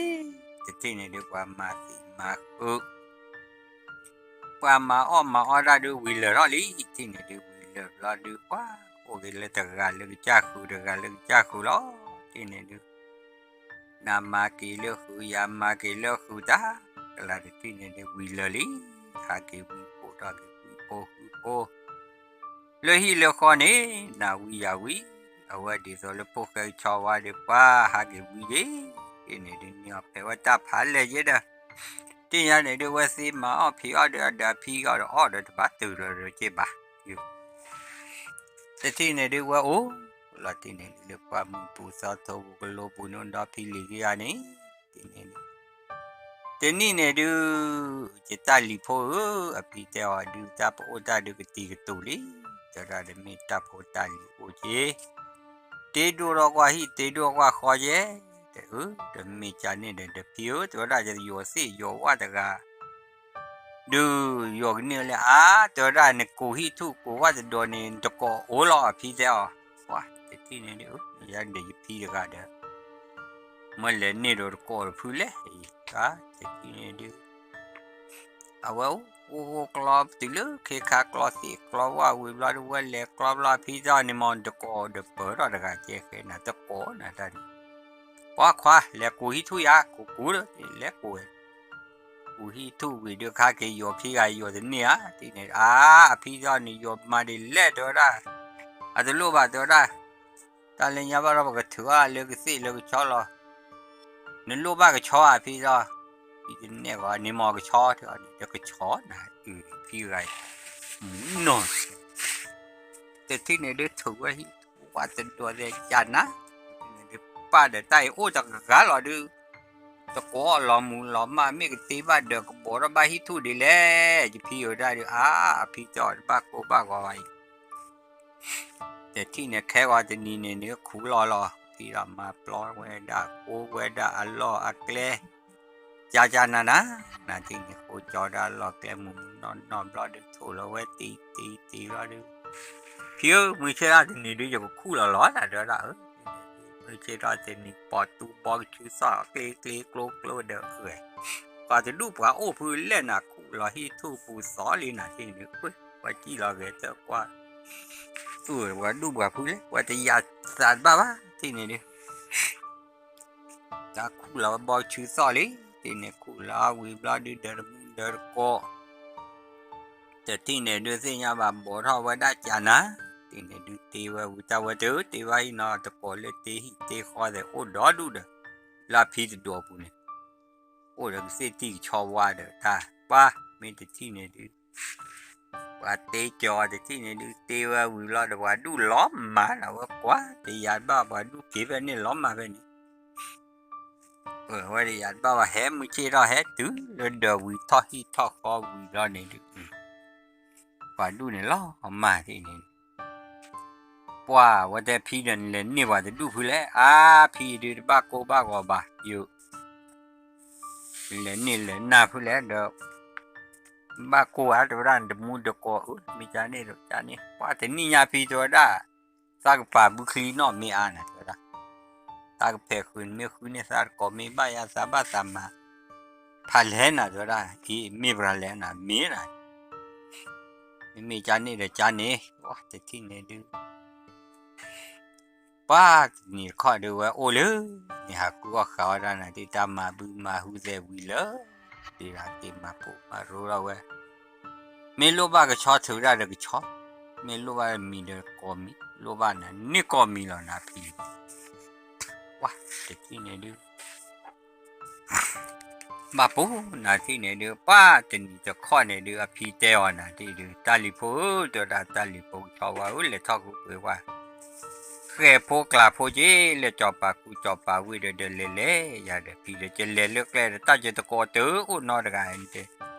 တထံၣ်န့ၣ်ဒုး ပှၤမၤသံမၤဃု ပှၤမၤအီၣ်မၤအီတၢ်ဒုးဝံၤလၢာ်ထီၣ်လံ, တထံၣ်န့ၣ်ဒုး ဝံၤလၢာ်ဘျီဒုး ပှၤအိၣ်က့ၤလၢတဂၤလၢကစၢ်ဃုာ် တဂၤလၢကစၢ်ဃုာ်လီၤ, တထံၣ်န့ၣ်ဒုး နမၤက့ၤလၢဃုာ် ယမၤက့ၤလၢဃုာ်တၢ်, ကလၤတထံၣ်န့ၣ်ဒုး ဝံၤလၢာ်လံ, ဟးက့ၤဝံၤဖိးထီၣ်က့ၤဝံၤဖိးဃုဖိ လၢဟံၣ်လၢဃီန့ၣ် နၤဝံၤယၤဝံၤ, အဝဲဒ်သိးလၢဖိၣ်ဃဲကဆီဝါဒီး ပှၤဟးက့ၤဝံၤက့ၤ, တထံၣ်န့ၣ်ဒုး န့ၢ်အီၣ်ဖဲးဝဲတၢ်ဖးလဲၢ်ယဲဒီး, တထံၣ်ညါန့ၣ်ဒုး အဝဲသ့မၤအီၣ်ဖံးအီၣ်ဒီး အဒီးအဖံအီၣ်ဒီးအီၣ်ဒီးတဘၣ်တုၤလီၤဒီးက့ၤဘၣ်, တထံၣ်န့ၣ်ဒုး ဝဲအိၣ်လီၤတထံၣ်န့ၣ်ဒုး လၢပှၢ်မုၢ်ပူၤသီထိပူၤကလိပူၤန့ၣ် ဒီဖံလံၤကယၤန့ၣ်, တထံၣ်န့ၣ်ဒုး တနံၣ်န့ၣ်ဒုး ယတၢ်လံၤဖိဧၢ, အဖံတဲအီၤဒုး တၢ်ပအိၣ်တၢ်ဒုးကတံၤကတူာ်လံ, တဲဒၣ်တမ့ၢ်တၢ်ဖိတၢ်လံၤအိၣ်က့ၤ, တ့ဒိၣ်ထီၣ်ကွၢ်ဟံၣ်တ့ဒိၣ်ကွၢ်ဃီကဲ, တဲအၢ တမ့ၢ်ကန့ၣ်ဒီး တဖံဧၢ, တဲဝဲဒၣ်ယယီၤသ့ၣ်ယီၤဝၣ်တဂၤ ဒုးယီၤကန့ၢ်လၢအါ, တဲဝဲဒၣ်နကိးဟံၣ်ထူၣ်ကိးဝၣ်တဒီးန့ၣ် နတကိးအိၣ်လီၤ အဖံတဲအီၤ, ပှၤတထံၣ်န့ၣ်ဒုး ယၤဒီးယဖံတဂၤဒီး မ့ၢ်လဲၤန့ၢ်ဒီးတကိးတဖုလဲၣ်, တထံၣ်န့ၣ်ဒုး အဝဲအိၣ်အိၣ်ကျီတုၤလၢခ့ခါကျီသ့ၣ်ကျီဝၣ်ဝံၤဘျီဒုး ဝဲလဲၤကျီဘျီ ဖံသီန့ၣ်မ့ၢ်တကိးဒီးပၢၤထီၣ်တဂၤကဲဃဲနၤ တကိးနၤတၢ်န့ၣ်, ပှၤခွါလဲၤကူးဟံၣ်ထူၣ်ယၤ ကူးကူးဒီး လဲၤကူးဝဲ ကူးဟံၣ်ထူၣ်ဝံၤဒုး ခါက့ၤယီၤဖံဂၤယီၤတန့ၢ်ဧါ, တထံၣ်န့ၣ် အါ အဖံသီန့ၣ် ယီၤမၤဒ်လဲၣ် တဲဝဲဒၣ်, အတလိၣ်ဘၣ် တဲဝဲဒၣ်, တၢ်လၢညါဘၣ်ဒီး ပကထုးအီၣ်လၢကသ့ၣ်လၢကဆီလီၤ, နလိၣ်ဘၣ်ကဆီဧါ ဖံသီ, ဖံတန့ၢ်ဂီၤန့ၣ်မ့ၢ်ကဆီ တဲအီၤန့ၣ် တကဆီနၤအုး ဖံဂၤအံၤ, မူနီၢ် တထံၣ်န့ၣ်ဒုး ထုးဝဲဟံၣ်ထူၣ်ဝၣ်တဒီးသဲးကနၤ, တထံၣ်န့ၣ်ဒုး ပၢ်ဒီးတၢ်အံၤအိၣ်တဂၤလီၤဒုး, တကိးလီၤမူလီၤမၢ် မ့ၢ်ကတ့ဘၣ်ဒီးကဘီးထီၣ်ဘၣ်ဟံၣ်ထူၣ်ဒ်လဲၣ်, ယဖံအံၤဒၣ်ဒုး အါ အဖံတဲအီၤတဘၣ်ကိၢ်ဘၣ်ဂီၤဘၣ်အံၤ တထံၣ်န့ၣ် ခဲဂီၤတနံၤန့ၣ်န့ၣ် ခူၣ်လီၤလီၤ, ဖံဒီးမၤပျီဝဲဒၣ် ကိးဝဲဒၣ်အလီၢ်အကျဲ, ကကနၤနၤ, နၤထံၣ်န့ၣ် ကိးကၠီဒၣ်အလီၢ်ကျဲမုၢ်မုၢ်နီၢ်နီၢ်ဘျီဒုး ထိၣ်လီၤဝဲတံၤတံၤတံၤဘျီဒုး, ဖံဧၢ မုၢ်ဆ့ၣ်ထီၣ်တနံၤဒုး ယကခူၣ်လီၤလီၤနၤ တဲဝဲဒၣ်ဧၢ, မုၢ်ဆ့ၣ်ထီၣ်တနံၤ ပိာ်တူဘီကဆူသီၣ် ကျ့ကျ့ကျိကျိဒီးဝဲ ပှၤတဒူၣ်ပှၤအိၣ်ဖုလဲၣ်နၤ ခူၣ်လီၤဟံၣ်ထူၣ်ပူၤသီလံနၤထံၣ်န့ၣ် ပှၤစံၣ်လီၤဂဲၤတၢ်ကွၢ်, အၢ ပှၤဒူၣ်ပှၤဖုလဲၣ် ပှၤတယၤသးတဘၣ်ဘၣ် ထံၣ်န့ၣ်ဒုး တၢ်ခူၣ်လီၤဝဲဘီကဆူသီၣ်လံ, ထံၣ်န့ၣ် ခူၣ်လီၤဝံၤဘျီဒုး ဒီးတမူဒီးတကိး တထံၣ်န့ၣ်ဒုး သ့ၣ်ညါဘၣ်ဘီးထီၣ်ဝဲဒၣ်ကနၤ, ထံၣ်န့ၣ်ဒုး တ့ဝဲဝံၤတၢ်ဝဲတၢ် တ့ဘၣ်ဟံၣ်နီၤ တကိးလၢတ့ဟံၣ်တ့ဃီသဲးအိၣ်ဒီဒူၣ်ဒီး လၢအဖံတဒိးပူၤန့ၣ် အိၣ်ဒီးကသ့ၣ်ထံၣ်ကဆီဝါဒီးတၢ် ပှၤမ့ၢ်တထံၣ်န့ၣ်ဒုး ပှၤတ့ကီၤတထံၣ်န့ၣ်ဒုး တ့ဝဲဝံၤဘျီဒီး ပှၤဒူၣ်လီၤမၢ်လီၤဝဲကွၢ် တယၤတဘၣ် ပှၤဒူၣ်က့ၤဖဲန့ၣ်လီၤမၢ်ဖဲန့ၣ် အဝဲတယၤတဘၣ်ဘၣ် ဟဲမုၢ်ဆ့ၣ်ထီၣ်ဟဲတုၤလၢဒၢးဝံၤထီၣ်ဟံၣ်ထီၣ်ဃီဝံၤဘျီန့ၣ်ဒုး ပှၤဒူၣ်န့ၣ်လီၤမၢ်န့ၣ် ပှၤဝဲတဲဖံဒီးနလဲၤန့ၢ်ပှၤတဒူၣ်ဖုလဲၣ် အါဖံဒုးတဘၣ်ကိၢ်ဘၣ်ဂီၤဘၣ် ယိၤ လဲၤန့ၢ်လဲၤနၢ်ဖုလဲၣ်ဒီး ဘၣ်ကိၢ်ဧါ တဲဝဲဒၣ် နတမူတကိးဧၢ မ့ၢ်ကန့ၣ်ဒီးကန့ၣ် ပှၤတနံၣ်ညါဖံတဲဝဲဒၣ် သးကပာ်ဘုချံနီၣ်မ့ၢ်အါနၤ တဲဝဲဒၣ် သးကဖဲးဃုာ်နမ့ၢ်ဃုန့ၢ်သးတကိးမ့ၢ်ဘၣ်ယၤသးဘၣ်သးမၤ ဖးလဲၢ်နၤ တဲဝဲဒၣ်, အံၤ မ့ၢ်ပှၤလဲၢ်နၤ မ့ၢ်နၤ, မ့မ့ၢ်ကန့ၣ်ဒီးကန့ၣ်, ဝဲတထံၣ်န့ၣ်ဒုး ပှၤတနံၤတခီဒုးဝဲအိၣ်လၢ မ့ၢ်ဟးကူအီၣ်ဃာ်ဝဲဒၣ်နၤ ဒ်တၢ်မၤဘုမၤဟုသဲဝံၤလၢ ဒ်တၢ်က့ၤမၤပိာ်မၤရိထီၣ်ဝဲ, မ့ၢ်လိၣ်ဘၣ်ကဆီထုးဒၣ်ဒီးကဆီ, မ့ၢ်လိၣ်ဘၣ်မံၤဒီးကိးမံၤ, လိၣ်ဘၣ်နၤန့ၢ်ကိးမံၤလီၤနၤဖံ, ပှၤတထံၣ်န့ၣ်ဒုး ဘၣ်ပိာ်နၤထံၣ်န့ၣ်ဒုး ပှၤတနံၤတခီန့ၣ်ဒုး အဖံတဲအီၤနၤထံၣ်ဒုး တၢ်လံၤဖိဧၢ တဲဝဲဒၣ် တၢ်လံၤဖိကဆီဝါဧၢ လဲၤထီၣ်ဃုပှ့ၤဝဲ ဃဲၤဖိကျးဖိက့ၤ လၢစီၤပၤကူစီၤပၤဝ့ၢ်ဒီး ဒီးလဲၤလဲၤယၤဒီး ဖံဒီးကလဲၤလၢကျဲဒီး တၢ်ကတကိးတအိၣ်နီတဂၤန့ၣ်,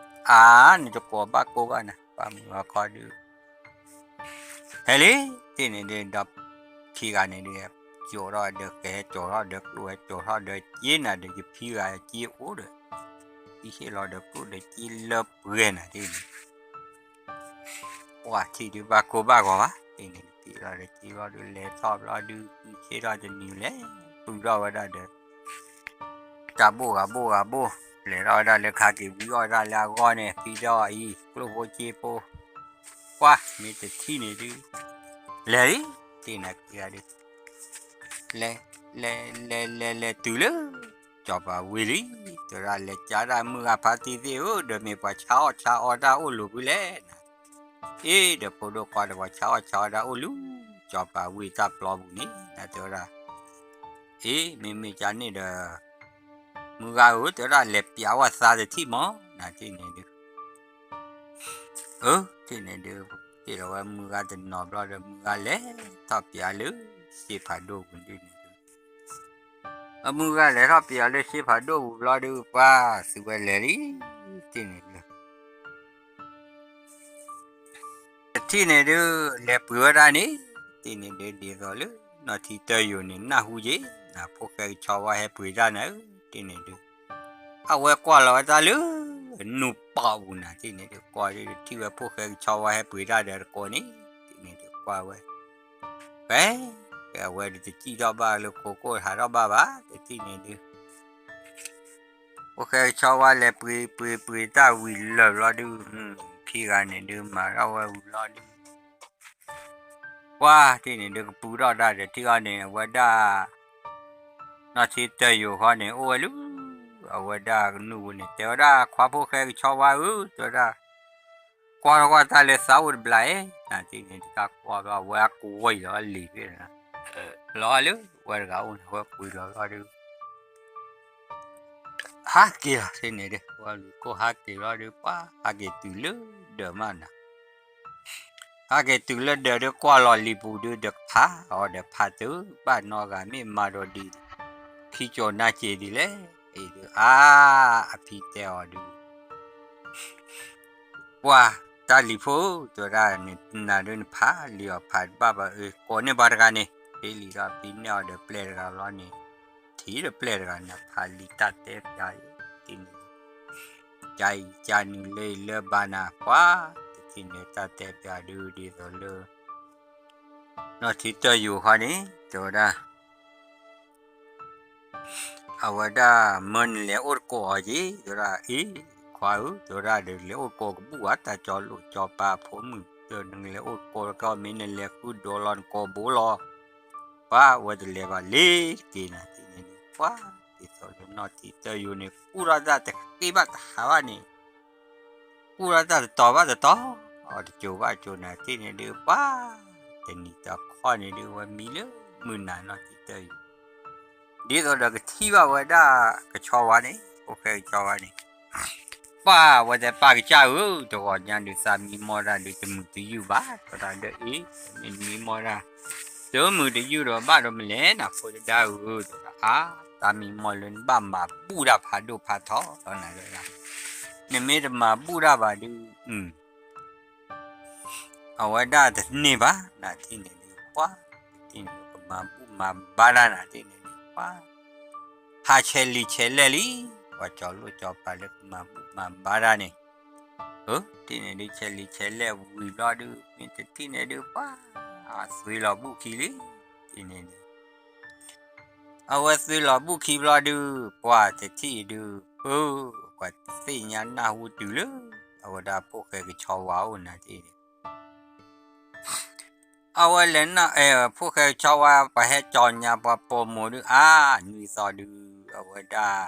အါ နတကိးဘၣ်ကိးဘၣ်နၤ ပှၤမုၢ်ဂီၤခီဒုး ဟဲလံ, တထံၣ်န့ၣ်ဒုး ဒီးခံဂၤန့ၣ်ဒုး ကၠီၤထီၣ်ဒီးကဟဲကၠီၤထီၣ်ဒီးကျိၣ်ဟဲကၠီၤထီၣ်ဒီးက့နၤဒီး ယဖံဂၤက့အိၣ်ဒီး ယဟ့ၣ်လီၤဒီးကျိၣ်ဒီးက့လၢပှဲၤနၤဒ်န့ၣ် ပှၤထံၣ်ဒုးဘၣ်ကိၢ်ဘၣ်ဂီၤဘၣ်, တထံၣ်န့ၣ်ဒုး ဖံလီၤဒီးက့လီၤဒုး လဲၤထီၣ်ဘျီဒုး ဖံဆ့ၣ်ထီၣ်တနံၤလဲၣ်, ပုၢ်ထီၣ်ဝဲဒၣ်ဒီး တၢ်ဘိၣ်ဂၤဘိၣ်ဂၤဘိၣ်, လဲၤထီၣ်ဝဲဒၣ်လၢခါက့ၤဝံအီၣ်ဝဲဒၣ်လၢအဂီၢ်န့ၣ် ဖံဒီးအံၤ ကျိၣ်ဖိက့ဖိ, ပှၤမ့ၢ်တထံၣ်န့ၣ်ဒုး လဲၤလံ, တထံၣ်န့ၣ်က့ဂၤဒုး လဲၤ လဲၤ လဲၤ လဲၤ လဲၤတုၤလၢ စီၤပၤဝ့ၢ်လံ, တဲဝဲဒၣ်လဲၤကဒါတၢ်မုၢ်ဂၤဖါတံၢ်သ့ၣ်ဧၢ, ဒီးမ့ၢ်ပှၤဆါအီၣ်ဆါအီတၢ်အိၣ်လိၤဖုလဲၣ်နၤ, အ့ ဒီးဖိဒိၣ်ခွါဒီးပှၤဆါအီၣ်ဆါအီတၢ်အိၣ်လၢ စီၤပၤဝ့ၢ်တၢ်ပျီပူၤန့ၣ် နၤတဲဝဲဒၣ်, အ့ မ့မ့ၢ်ကန့ၣ်ဒီး မုၢ်ဂၤဧၢ တဲဝဲဒၣ်လဲၤပျးဝဲသးတထံၣ်မး နၤတထံၣ်န့ၣ်ဒုး အၢ တထံၣ်န့ၣ်ဒုး ဟ့ၣ်လီၤဝဲမုၢ်ဂၤတနီၤဘျီဒီး မုၢ်ဂၤလဲၤထီၣ်ပျးလၢ စ့ဖးဒိၣ်ပူၤဒ်န့ၣ်ဒုး, အမုၢ်ဂၤလဲၤထီၣ်ပျးလၢစ့ဖးဒိၣ်ပူၤဘျီဒုး ပှၤသုးဝဲလဲၤလံ, တထံၣ်န့ၣ်ဒုး တထံၣ်န့ၣ်ဒုး လဲၤပှ့ၤဝဲဒၣ်န့ၣ်, တထံၣ်န့ၣ်ဒုး ဒ်သိးလၢ နီၢ်ထံတၢယိာ်န့ၣ် နၢ်ဟူက့ၤ နၤဖိၣ်ဃဲကဆီဝါဟဲပှ့ၤတၢ်နၤဧၢ, တထံၣ်န့ၣ်ဒုး အဝဲကွၢ်လီၤဝဲတၢ်လၢ နူၢ်ပီးပူၤနၤ, တထံၣ်န့ၣ်ဒုး ကွၢ်ဒုး ထံၣ်ဝဲဖိၣ်ဃဲကဆီဝါဟဲပှ့ၤတၢ်ဒီးတကိးန့ၣ်, တထံၣ်န့ၣ်ဒုး ကွၢ်ဝဲ ဖဲ ဖဲအဝဲဒုးတစံၣ်ထီၣ်ဘၣ်လၢခိခိၣ်ဟးထီၣ်ဘၣ်ဘၣ်, တထံၣ်န့ၣ်ဒုး ဖိၣ်ဃဲကဆီဝါလဲၤပှ့ၤပှ့ၤပှ့ၤတၢ်ဝံၤလၢာ်ဘျီဒုး, ခံဂၤန့ၣ်ဒုး မၤထီၣ်ဝဲဝံၤလီၤဒုး ပှၤတထံၣ်န့ၣ်ဒုး ကပူၤထီၣ်တၢ်ဒီးထံအီၤန့ၣ် အဝဲဒၣ် နီၢ်ထံတၢယိာ်ဃီန့ၣ် အိၣ်ဝဲလၢ အဝဲဒၣ်ကနူၢ်ပူၤန့ၣ် တဲဝဲဒၣ် ခွါဖိၣ်ဃဲကဆီဝါဧၢ တဲဝဲဒၣ်, ကွၢ်ထီၣ်ကွၢ်တၢ်လၢသးအိၣ်တဘျီအံၤ, နၤတထံၣ်န့ၣ် တၢ်ကွၢ်ဘျီ အဝဲအကွံာ်လီၤလံၤဖဲန့ၣ်, လီၤလၢဝဲတဂၤအိၣ်န့ၣ် အဝဲကွံာ်လီၤဘျီဒုး ဟးက့ၤလီၤတထံၣ်န့ၣ်ဒုး ဝဲလူၤကိၢ်ဟးက့ၤလီၤဒုး ပှၤဟးက့ၤတုၤလၢဒၢးမးနၤ ဟးက့ၤတုၤလၢဒၢးဒုး ကွၢ်လီၤလံၤပူၤဒုး ဒီးဖးအီၤဒီးဖးတုၤ ဘၣ်နီၢ်ဂၤမ့ၢ်မၤဒီးဒ် ခံကၠီၤနါစ့ၤဒ်လဲၣ်, အံၤဒုး အါ အဖံတဲအီၤဒုး ပှၤတၢ်လံၤဖိ တဲဝဲဒၣ်န့ၣ် နၤဒုးနဖးလံၤအီၤဖးတဘၣ်ဘၣ်အၢ ကိးန့ၢ်ပှၤတဂၤန့ၣ် ဖဲလံၤဒီးဖံန့ၢ်အီၤဒီးပျဲၢ်တဂၤလီၤန့ၣ် ထံၣ်ဒီးပျဲၢ်တဂၤန့ၣ် ဖးလံၤတၢ်တဲပျးအံၤ တထံၣ်န့ၣ် ကၢ်အံၤကၢ်နုာ်လၢအံၤလၢဘၣ်နၤ ပှၤတထံၣ်န့ၣ် တၢ်တဲပျးဒုးဒ်သိးလၢ နီၢ်ထံတၢယိာ်ဃီန့ၣ် တဲဝဲဒၣ် အဝဲဒၣ်မၢနလဲၤအိၣ်တကိးအီၤက့ၤ တဲဝဲဒၣ် အ့ ခွါဧၢ တဲဝဲဒၣ်ဒီး လဲၤအိၣ်တကိးကဘူၣ်ဘၣ် တၢ်ကၠီလိာ်ကၠီပၤအဖိမုၣ် ဒီးနလဲၤအိၣ်တကိးကီၢ်မ့ၢ်နလဲၤဃုဒိးလီၤနကိာ်ဘိလီၤ ပှၤဝဲတလဲၤဘၣ်လ့ၤတက့ၢ်နၤ တထံၣ်န့ၣ်ဒုး ပှၤဒ်သိးလၢနီၢ်ထံတၢယိာ်န့ၣ် ကူၣ်ထီၣ်တၢ်တဃ့ဘၣ်တဟးဘၣ်န့ၣ် ကူၣ်ထီၣ်တၢ်တတီၤဘၣ်တတီၤ အီၤတစိၤဘၣ်တစိၤနၤ တထံၣ်န့ၣ်ဒုး ပှၤတနံၤတခီန့ၣ်ဒုး ဝဲမံလၢမုၢ်နၤနီၢ်ထံတၢယိာ် ဒ်သိးဒီးကထံၣ်ဘၣ်ဝဲဒၣ်ကဆီဝါန့ၣ် ဖိၣ်ဃဲကဆီဝါန့ၣ် ပှၤဝဲတဲပၢ်ကစၢ်ဧၢ တဂီၤညါဒုး သးမံမီၢ်တၢ်ဒုး တမုာ်တယုၢ်ဘၣ် တဲဝဲဒၣ်ဒီး အ့ မ့ၢ်တမံမီၢ်တၢ် တမုာ်တယုၢ်ဒီးဘၣ်ဒီးမနုၤလဲၣ် နဖိတဒါဧၢ တဲဝဲဒၣ် အါ သးမံမီၢ်လၢနဘၣ်မၤဘူၣ်တၢ်ဖးဒိၣ်ဖးထီလီၤနၤ တဲဝဲဒၣ် နမ့ၢ်တမၤဘူၣ်တၢ်ဘၣ်ဒုး အဝဲဒၣ်တန့ၢ်ဘၣ် နထံၣ်န့ၣ်ဒုး ပှၤတထံၣ်န့ၣ် ကမၤဘူၣ်မၤဘါတၢ်နၤ တထံၣ်န့ၣ်ဒုး ပှၤ ဟးဆဲးလံာ်ဆဲးလဲၢ်လံ ပှၤကၠီၤလိာ်ကၠီၤပၤလၢကမၤဘူၣ်မၤဘါတၢ်န့ၣ် အၢ တထံၣ်န့ၣ်ဒုး ဆဲးလံာ်ဆဲးလဲၢ်ဝံၤဘျီဒုး မ့ၢ်တထံၣ်န့ၣ်ဒုး ပှၤ အသွံလီၤဘူၣ်ခံလံ တထံၣ်န့ၣ်ဒုး အဝဲသွံလီၤဘူၣ်ခံဘျီဒုး ပှၤတထံၣ်ဒုး အၢ ပှၤသ့ၣ်ညါနၢ်ဟူတုၤလၢ အဝဲဒၣ်ဖိၣ်ဃဲကဆီဝါအိၣ်နၤတ့ၢ်န့ၣ် အဝဲလဲၤနၢ် ဖိၣ်ဃဲကဆီဝါ ပှၤဟဲကၠီညါပှၤပိာ်မိၢ်ဒုး အါ နွံသီဒုး အဝဲဒၣ်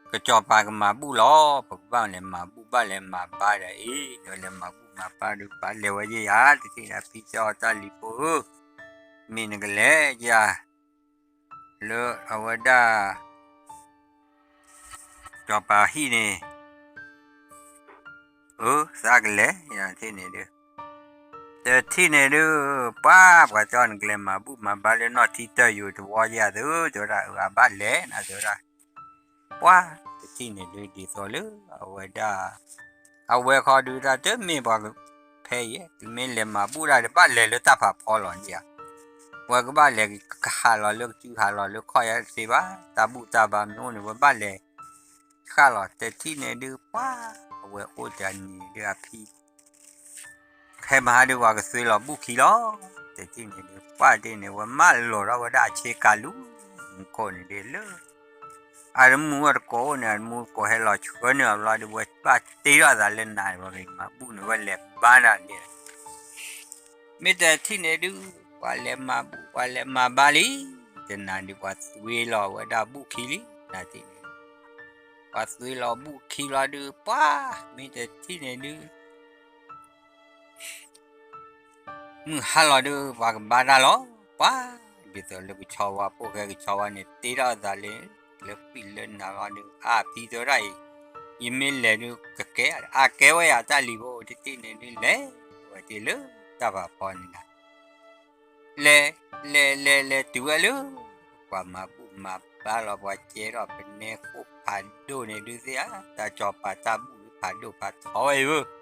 ကစီၤပၤကမၤဘူၣ်လီၤ. ပကဘၣ်လဲၤမၤဘူၣ် ဘၣ်လဲၤမၤဘါဒီးအံၤ ဒီးလဲၤမၤဘူၣ်မၤဘါဒုး ပာ်လဲၤဝဲယဲယၤ တထံၣ်န့ၣ် ဖံကၠီတၢ်လံၤဖိဧၢ, မ့ၢ်နကလဲၤယၤ လၢအဝဲဒၣ် စီၤပၤဟံၣ်န့ၣ် အၢ သးကလဲၤယၤတထံၣ်န့ၣ်ဒုး တထံၣ်န့ၣ်ဒုး ပှၤ ပှၤကၠီနကလဲၤမၤဘူၣ်မၤဘါလၢနီၢ်ထံတၢၢ်ယိာ်တဝီယၤသု တဲဝဲဒၣ် အၢ အဘၣ်လဲၤနၤ တဲဝဲဒၣ် ပှၤ တထံၣ်န့ၣ်ဒုး ဒ်သိးလၢ အဝဲဒၣ် အဝဲခီဒုးတၢ်တမ့ၢ်ပှၤ ဖဲအံၤ တမ့ၢ်လဲၤမၤဘူၣ်ဒၣ်ဒီး ဘၣ်လဲၤလၢတၢ်ဖးဖီလီၤန့ၣ်ဧါ, ဝဲကဘၣ်လဲၤကဟးလီၤလၢကစုဟးလီၤလၢခီၣ်ယါတသ့ဘၣ်, တၢ်ဘူၣ်တၢ်ဘါမ့ၢ်အိၣ်န့ၣ် ဝဲဘၣ်လဲၤ ဃၣ်လီၤ တထံၣ်န့ၣ်ဒုး ပှၤ အဝဲအိၣ်တနံၤဒုးအဖံ ဖဲမဟါဒုး ပှၤကသွ့လီၤဘူၣ်ခံလီၤ, တထံၣ်န့ၣ်ဒုး ပှၤတထံၣ်န့ၣ် ဝဲမၢလီၤထီၣ်ဝဲဒၣ်အဆ့ကၤလူၤ မူခိၣ်န့ၣ်ဒုးလၢ အတမူဝဲတကိးအိၣ်န့ၣ် အတမူတကိးဟဲလီၤဆှၢန့ၢ်အီၤဘျီဒုး ဝဲဘၣ်တ့ထီၣ်သးလၢနၤ ပှၤကမၤဘူၣ်န့ၣ် ဝဲလဲၤဘါနၤန့ၣ် မ့ၢ်တထံၣ်န့ၣ်ဒုး ပှၤလဲၤမၤဘူၣ် ပှၤလဲၤမၤဘါလံ, တနၤဒုး ပှၤသွ့လီၤဝဲဒၣ်ဘူၣ်ခံလံ နၤတထံၣ်န့ၣ်, ပှၤသွ့လီၤဘူၣ်ခံလီၤဒုး ပှၤ မ့ၢ်တထံၣ်န့ၣ်ဒုး မုၢ်ဟါလီၤဒုး ပှၤကဘါတၢ်လီၤ, ပှၤ ဒ်သိးလၢကဆီဝါ ဖိၣ်ဃဲကဆီဝါန့ၣ် တ့ထီၣ်သးလၢ လၢကွံာ်လၢနၤလီၤဒုး အါ ဖံတဲဝဲဒၣ်အံၤ ယမ့ၢ်လဲၤဒုး ကကဲ အကဲဝဲယၤတၢ်လံၤဖိ တထံၣ်န့ၣ်ဒုး လဲၤဝဲတ့ၢ်လၢတၢ်ဖးဖီန့ၣ်နၤ လဲၤ လဲၤ လဲၤ လဲၤတုၤဝဲလၢ ပှၤမၤဘူၣ်မၤဘါလီၤ ပှၤကဲထီၣ်ပနဲခိၣ်ဖးဒိၣ်န့ၣ်ဒုးသ့ဧါ, တၢ်ကၠီၤပၤတၢ်ဘူၣ်ဒုးဖးဒိၣ်ဖးထီဝဲအံၤဧၢ,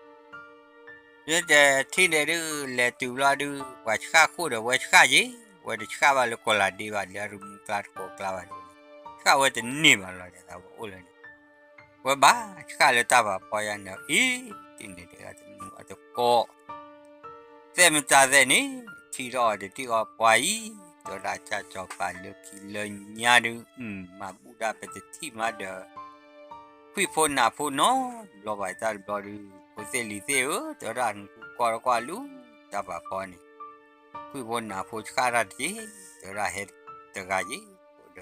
မ့ၢ်တထံၣ်န့ၣ်ဒုး လဲၤတုၤဘျီဒုး ပှၤဆှၣ်ဃိၣ်ဒီးဝဲဆှၣ်က့ၤ, ဝဲတဆှၣ်ဘၣ်လၢကီၢ်လၤဒ့ဘၣ် လၢအရမူကျါတကိးကျါဘၣ်ဒုး, ဆှၣ်ဝဲတန့ၢ်ဘၣ်လီၤဒီးသးဝဲအိၣ်လၢန့ၣ် ဝဲဘၣ်ဆှၣ်လၢတၢ်ဖးဖီယါန့ၣ်အံၤ, တထံၣ်န့ၣ်ဒုး အတမူအတကိး သဲၣ်မတၤသဲၣ်န့ၣ် ထံၣ်ထီၣ်အီၤတထံၣ်ဃီပှၤအံၤ, တဲဝဲဒၣ်တၢ်ကၠီၤပၤလၢခံလၢညါဒုး မၤဘူၣ်ဒၣ်ပတထံၣ်မးဒီး ခွံၣ်ဖိနးဖိနီတဘျီဘၣ်တၢ်တဘျီဒုး ဖိသ့ၣ်လံၤသ့ၣ်ဧၢ, တဲဝဲဒၣ်နကကွၢ်တကွၢ်လူၤ တၢ်ဖးဖီန့ၣ် ခွံၣ်ဖိနးဖိဆှၣ်တၢ်တက့ၢ်, တဲဝဲဒၣ်ဟဲတဂၤက့ၤ, ဒီး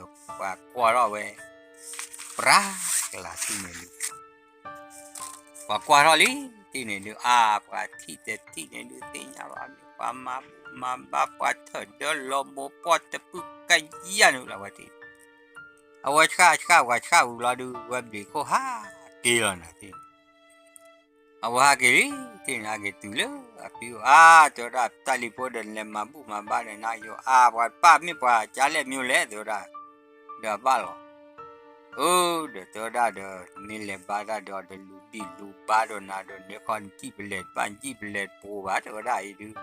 ပှၤကွၢ်ထီၣ်ဝဲ ပြၤကလၤထံၣ်န့ၣ်ဒုး ပှၤကွၢ်ထီၣ်လံ, ထံၣ်န့ၣ်ဒုး အါ ပှၤထံၣ်တထံၣ်န့ၣ်ဒုး သ့ၣ်ညါဘၣ်မ့ၢ်ပှၤမၤဘူၣ်မၤဘါ ပှၤထၢၣ်ဒၢလီၤမိၢ်ပှၢ်တပုၢ်ကယၢ်န့ၣ်လီၤ ပှၤထံၣ်, အဝဲဆှၣ်ဆှၣ်ပှၤဆှၣ်ဝံၤလီၤဒုး ဝဲဘျံးခိၣ်ဟးက့ၤလီၤနၤထံၣ်န့ၣ် အဝဲဟးက့ၤလံ, ထံၣ်န့ၣ်ဟးက့ၤတုၤလၢအဖံအိၣ် အါ တဲဝဲဒၣ်တၢ်လံၤဖိဒီးလဲၤမၤဘူၣ်မၤဘါဒီးနၤယိၤ အါ ပှၤပၢ်မ့ၢ်ပှၤကလဲၣ်မ့ၢ်လဲၣ် တဲဝဲဒၣ်, ဒီးအဘၣ်လီၤ အၢ ဒီးတဲဝဲဒၣ်ဒီး မ့ၢ်လဲၤဘါတၢ်ဒီး ဒီးလူၤဘံၣ်လူၤဘါဒီးနၤဒီး န့ၣ်ခီနစံၣ်ပလဲၣ်တဘၣ် နစံၣ်ပလဲၣ်တပိၤဘၣ် တဲဝဲဒၣ်အံၤဒုး,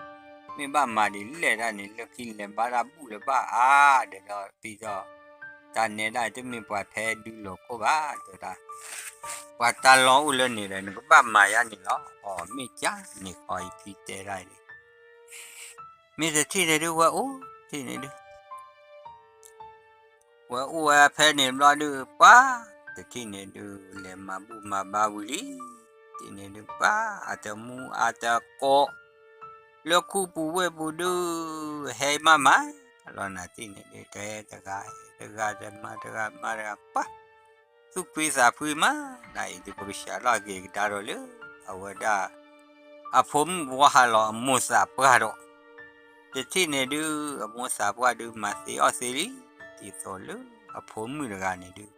မ့ၢ်ဘၣ်မၤဒ်လဲၣ်ဒၣ်န့ၣ် လၢခံလဲၤဘါတၢ်ဘူၣ်လၢၤဘၣ်အါ ဒီးဒီးပံၤဒီး တၢ်နဲဒၣ်တမ့ၢ်ပှၤဖဲဒုးလိာ်ခိၣ်ဘၣ် တဲဝဲဒၣ်, ပှၤတၢ်လီၢ်အိၣ်လၢန့ၣ်ဒီး နကဘၣ်မၤယါန့ၣ်လီၤ အီၤမ့ၢ်ကၢ်န့ၣ်ဃီအံၤဖံတဲဒၣ်အံၤ မ့ၢ်တထံၣ်န့ၣ်ဒုး ဝဲအိၣ်ထံၣ်န့ၣ်ဒုး ဝဲအိၣ်ဝဲဖဲန့ၣ်ဘျီဒုး ပှၤ တထံၣ်န့ၣ်ဒုး လဲၤမၤဘူၣ်မၤဘါဝံၤလံ, တထံၣ်န့ၣ်ဒုး ပှၤ အတမူအတကိး လၢခူပူၤဝ့ၢ်ပူၤဒုး ဟဲမးမး လီၤနၤတထံၣ်န့ၣ်ဒုး တဟဲတဂၤ တဂၤတမၤတဂၤမၤတဂၤ ပှၤ သူၣ်ဖှံသးဖှံမး နၤအံၤဒုး ပကစးထီၣ်က့ၤကဒါဒီးလၢ အဝဲဒၣ် အဖိမုၣ်ဝီဟးလီၤအမိၢ်သးပှၢ်ဒီး တထံၣ်န့ၣ်ဒုး အမိၢ်သးပှၢ်ဒုး မၤသ့အီၣ်သ့လံ, ဒ်သိးလၢအဖိမုၣ်တဂၤန့ၣ်ဒုး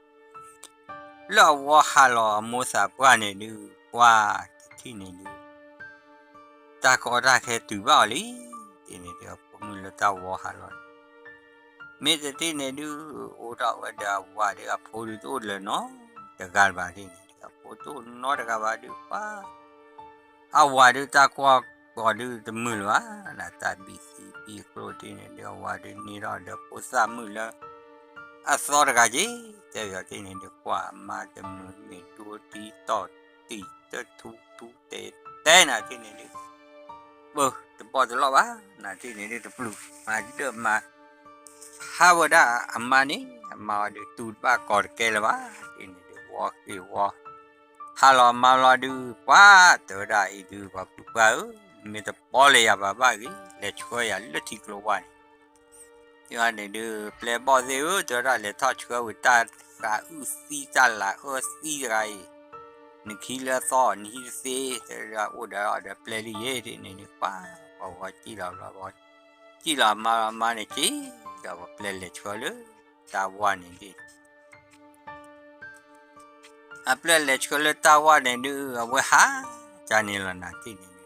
လၢအဝီဟးလီၤအမိၢ်သးပှၢ်န့ၣ်ဒုး ပှၤ တထံၣ်န့ၣ်ဒုး တၢ်ကီတၢ်ခဲတုၤဘၣ်အီၤလံ, တထံၣ်န့ၣ်ဒုး အဖိမုၣ်လၢတၢ်ဝီဟးလီၤန့ၣ် မ့ၢ်တထံၣ်န့ၣ်ဒုး အိၣ်ထီၣ်ဝဲဒီးအဝၤဒုး အဖိဒုးတအိၣ်လၢၤနီတ ဂၤတဘၣ်တထံၣ်န့ၣ်ဒုး အဖိတအိၣ်နီတဂၤဘၣ်ဒုး ပှၤ အဝၤဒုးတၢ်ကွၢ်ကီၤဒုးတမုာ်လၢၤဘၣ်, နတၢ်ဘံၣ်သံဘံၣ်ကျိၣ်တထံၣ်န့ၣ်ဒုး အဝၤဒုးန့ၢ်ထီၣ်ဒီးဖိသၣ်မုၣ်လၢ အသီတဂၤက့ၤ, တဲဘၣ်တထံၣ်န့ၣ်ဒုး ကွၢ်အမါတမုာ်မ့ၢ်ဒိတံၢ်တီၢ်တံၢ်တထူထူတဲတဲနၤတထံၣ်န့ၣ်ဒုး ပၢတဘီၣ်တလီၢ်ဘၣ်, နတထံၣ်န့ၣ်ဒုး တပျုာ်မၤဒၢၣ်မၤ ဟးဝဲဒၣ်အမါန့ၣ် အမါဝဲဒုးတူၢ်တဘၣ်ကီၤတကဲလၢၤဘၣ်, တထံၣ်န့ၣ်ဒုး ဝံၤဘျီဒုးဝဲလဲၤဝီဃ့ၢ်ဝီ ဟါလီၤမါလီၤဒုး ပှၤတဲဝဲဒၣ်အံၤဒုး ပှၤပုၢ်ပှၢ်ဧၢ, မ့ၢ်တပီလဲၤယၤဘၣ်ဘၣ်ဂ့ၤ လဲၤဆှၢယၤလၢထံကျိဝါန့ၣ် ယန့ၣ်ဒုး ပျဲၢ်ဘီၣ်သ့ၣ်ဧၢ တဲဝဲဒၣ် လဲၤထီၣ်ဆှၢဝံၤတၢ်ဃးအုၣ်သံတၢ်လၤအၢသံတဂၤအံၤ, နခံလၢအသီ နဟံၣ်တသ့ တဲဝဲဒၣ်အိၣ်ဒီးအီၤဒီးပျဲၢ်လံယဲၢ်န့ၣ်န့ၣ် ပှၤဝီကံၣ်လီၤဘျီ ကံၣ်လီၤမါလီၤမါန့ၣ်က့ၤ ဒီးပှၤပျဲၢ်လဲၤဆှၢလၢတၢ်ဝါန့ၣ်ဒၣ် အပျဲၢ်လဲၤဆှၢလၢတၢ်ဝါန့ၣ်ဒုး အဝဲဟးကန့ၣ်လီၤနၤထံၣ်န့ၣ်ဒုး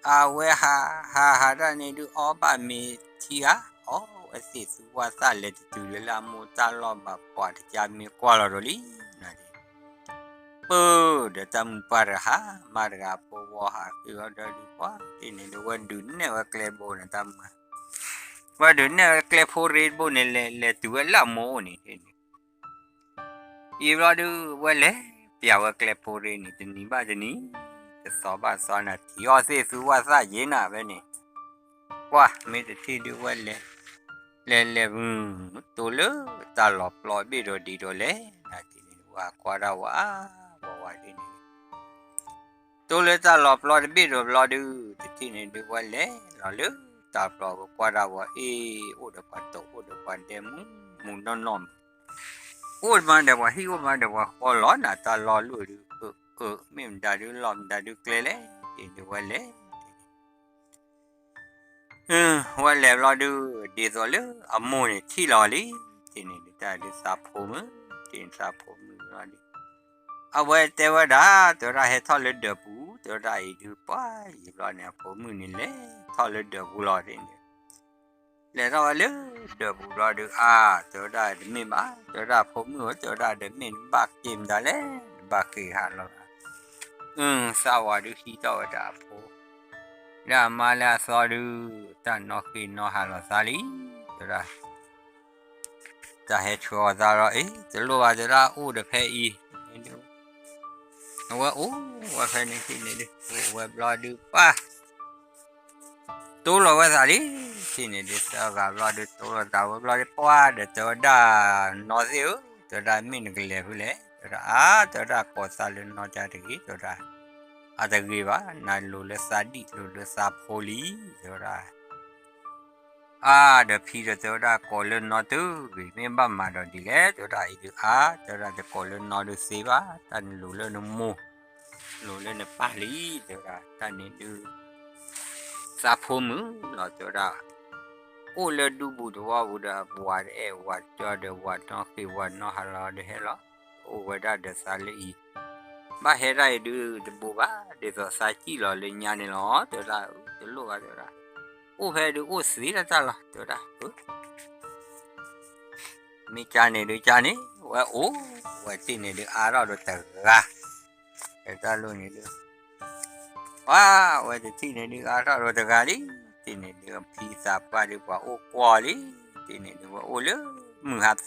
အဝဲဟး ဟးဟးတၢ်န့ၣ်ဒုး အီၣ်ဘၣ်မ့ၤထံဂၤ အီၣ်ဝဲသ့ၣ်သူဝါသၣ်လဲၤတတုၤလၢလၢအမိၢ်တၢ်လီၢ်ဘၣ်ပှၤတကါမ့ၢ်ကွၢ်လီၤဒီးလံ နၤဒုး ပၢၢ်ဒီးတၢ်မုၢ်ပှၢ်တဂၤဟး မါတဂၤဖိဝီဟးဃ့ၢ်ဝီဒီးဒုး ပှၤထံၣ်န့ၣ်ဒုး ဝဲဒုးနဲၣ်ဝဲကျဲဘိန့ၣ်တၢ်မုၢ် ဝဲဒုးနဲၣ်ဝဲကျဲဖိရ့တဘိန့ၣ် လဲၤလဲၤတုၤဝဲလၢအမိၢ်အိၣ်န့ၣ် အံၤဘျီဒုး ဝဲလဲၤပျးဝဲကျဲဖိရ့န့ၣ် တနံၤဘၣ်တနံၤ တသီဘၣ်သီနၤ ထံၣ်အီၣ်သ့ၣ်သူဝါသၣ်ယ့နၤဖဲန့ၣ် ပှၤမ့ၢ်တထံၣ်ဒုးဝဲလဲၤ လဲၤလဲၤ တိလၢတၢ်လီၤပျီဘ့ၣ်ဒီးဒံးဒီးလဲၣ် နၤထံၣ်န့ၣ် ဝဲကွၢ်ဒၣ်ဝဲ ဝဲဝဲဒ်န့ၣ် တိလၢတၢ်လီၤပျီတဘ့ၣ်ဒီးဘျီဒုး တထံၣ်န့ၣ်ဒုး ဝဲလဲၤလီၤလၢတၢ်ပျီ ဝဲကွၢ်ဒၣ်ဝဲ အ့ၣ် အိၣ်ဒီးပှၤတိာ် အိၣ်ဒီးပှၤဒဲးမုၢ်မုၢ်နီၢ်နီၢ်မး အိၣ်မးဒီးပှၤဟံၣ် အိၣ်မးဒီးပှၤဃီလီၤနၤ တၢ်လီၢ်လၢဒုး အၢ အၢ မ့ၢ်မတၤဒုးလီၢ်မတၤဒုးကျဲလဲၣ် ထံၣ်န့ၣ်ဒုးဝဲလဲၤ ဝဲလဲၤဘျီဒုး ဒ်သိးလၢအမိၢ်န့ၣ်ထံၣ်လီၤလံ ထံၣ်န့ၣ်ဒုး တၢ်ဒုးသးဖိမုၣ် ထံၣ်န့ၣ်သးဖိမုၣ်ဘျီဒုး အဝဲတဲဝဲဒၣ် တဲဝဲဒၣ်ဟဲထီၣ်လၢဒၢးပူၤ တဲဝဲဒၣ်အံၤဒုး ပှၤယံာ်ဘျီန့ၣ် အဖိမုၣ်န့ၣ်လဲၤထီၣ်လၢဒၢးပူၤလီၤ ထံၣ်န့ၣ် လဲၤထီၣ်ဝဲလၢဒၢးပူၤဘျီဒုး အါ တဲဝဲဒၣ်တမ့ၢ်ဘၣ် တဲဝဲဒၣ်ဖိမုၣ်ဧၢ တဲဝဲဒၣ်တမ့ၢ်နဘၣ်က့ၤမတၤလဲၣ် နဘၣ်ဃ့ၢ်ဟးလီၤ အၢ သးဝးဒုးဟံးထီၣ်ဝဲဒၣ်အဖိ လၢအမါလၢအသီဒုး တၢ်နီၣ်ဃ့ၢ်နီၣ်ဟးလီၤသးလံ တဲဝဲဒၣ် တၢ်ဟဲဆှၢအီၤသးဒီး အ့ တလိၣ်ဘၣ်တဲဒၣ်အိၣ်ဒီးဖဲအံၤ အဝဲအိၣ်ဝဲဖဲန့ၣ်ထံၣ်န့ၣ်ဒုး အိၣ်ဝဲဘျီဒုးပှၤ တိလီၤဝဲသးလံ ထံၣ်န့ၣ်ဒုး သၢဂၤဘျီဒုး တိလီၤသးဝဲဘျီဒုး ပှၤဒီးတဲဝဲဒၣ် နီၢ်သ့ၣ်ဧၢ တဲဝဲဒၣ်မ့ၢ်နကလဲၤဖဲလဲၣ် တဲဝဲဒၣ် အါ တဲဝဲဒၣ်ကိးသးလၢနီၢ်ကါတဂ့ၤ တဲဝဲဒၣ် အတဂ့ၤဘၣ် နလိၤလၢသးဒံၣ်လိၤလၢသးဖိလံ တဲဝဲဒၣ် အါ ဒီးဖံဒီးတဲဝဲဒၣ်ကိးလၢနီၢ်တဂ့ၤ မ့ၢ်ဘၣ်မၤဒီးဒ်လဲၣ် တဲဝဲဒၣ်အံၤဒုး အါ တဲဝဲဒၣ်တကိးလၢနီၢ်ဒုးသ့ဘၣ် တၢ်နလိၤလၢနမိၢ် လိၤလၢနပၢ်လံ တဲဝဲဒၣ် တၢ်န့ၣ်ဒုး သးဖိမုၣ်လီၤ တဲဝဲဒၣ် အိၣ်လၢဒူပူၤသဝီပူၤဒီး ဝၤတအဲၣ်ဝၤတကၠီဒီး ဝၤနီၣ်ဃ့ၢ်ဝၤနီၣ်ဟးလီၤဒီးဟဲလီၤ အိၣ်ဝဲဒၣ်ဒီးသးလၢအံၤ ဘၣ်ဟဲဒၣ်အံၤဒုးတဘိးဘၣ် ဒ်သိးသးစံၣ်လီၤလၢညါန့ၣ်လီၤ တဲဝဲဒၣ် တလိၣ်ဘၣ် တဲဝဲဒၣ် အိၣ်ဖဲဒုးအိၣ်သ့လၢတၢ်လီၤ တဲဝဲဒၣ် မ့ၢ်ကါန့ၣ်ဒုးကါန့ၣ် ဝဲအိၣ် ဝဲတထံၣ်န့ၣ်ဒုးအါထီၣ်ဒီးတဂၤ တၢ်လိၣ်န့ၣ်ဒုး ပှၤ ဝဲတထံၣ်န့ၣ်ဒုးအါထီၣ်ဒီးတဂၤလံ တထံၣ်န့ၣ်ဒုးအဖံသးပှၢ်ဒုးပှၤအိၣ်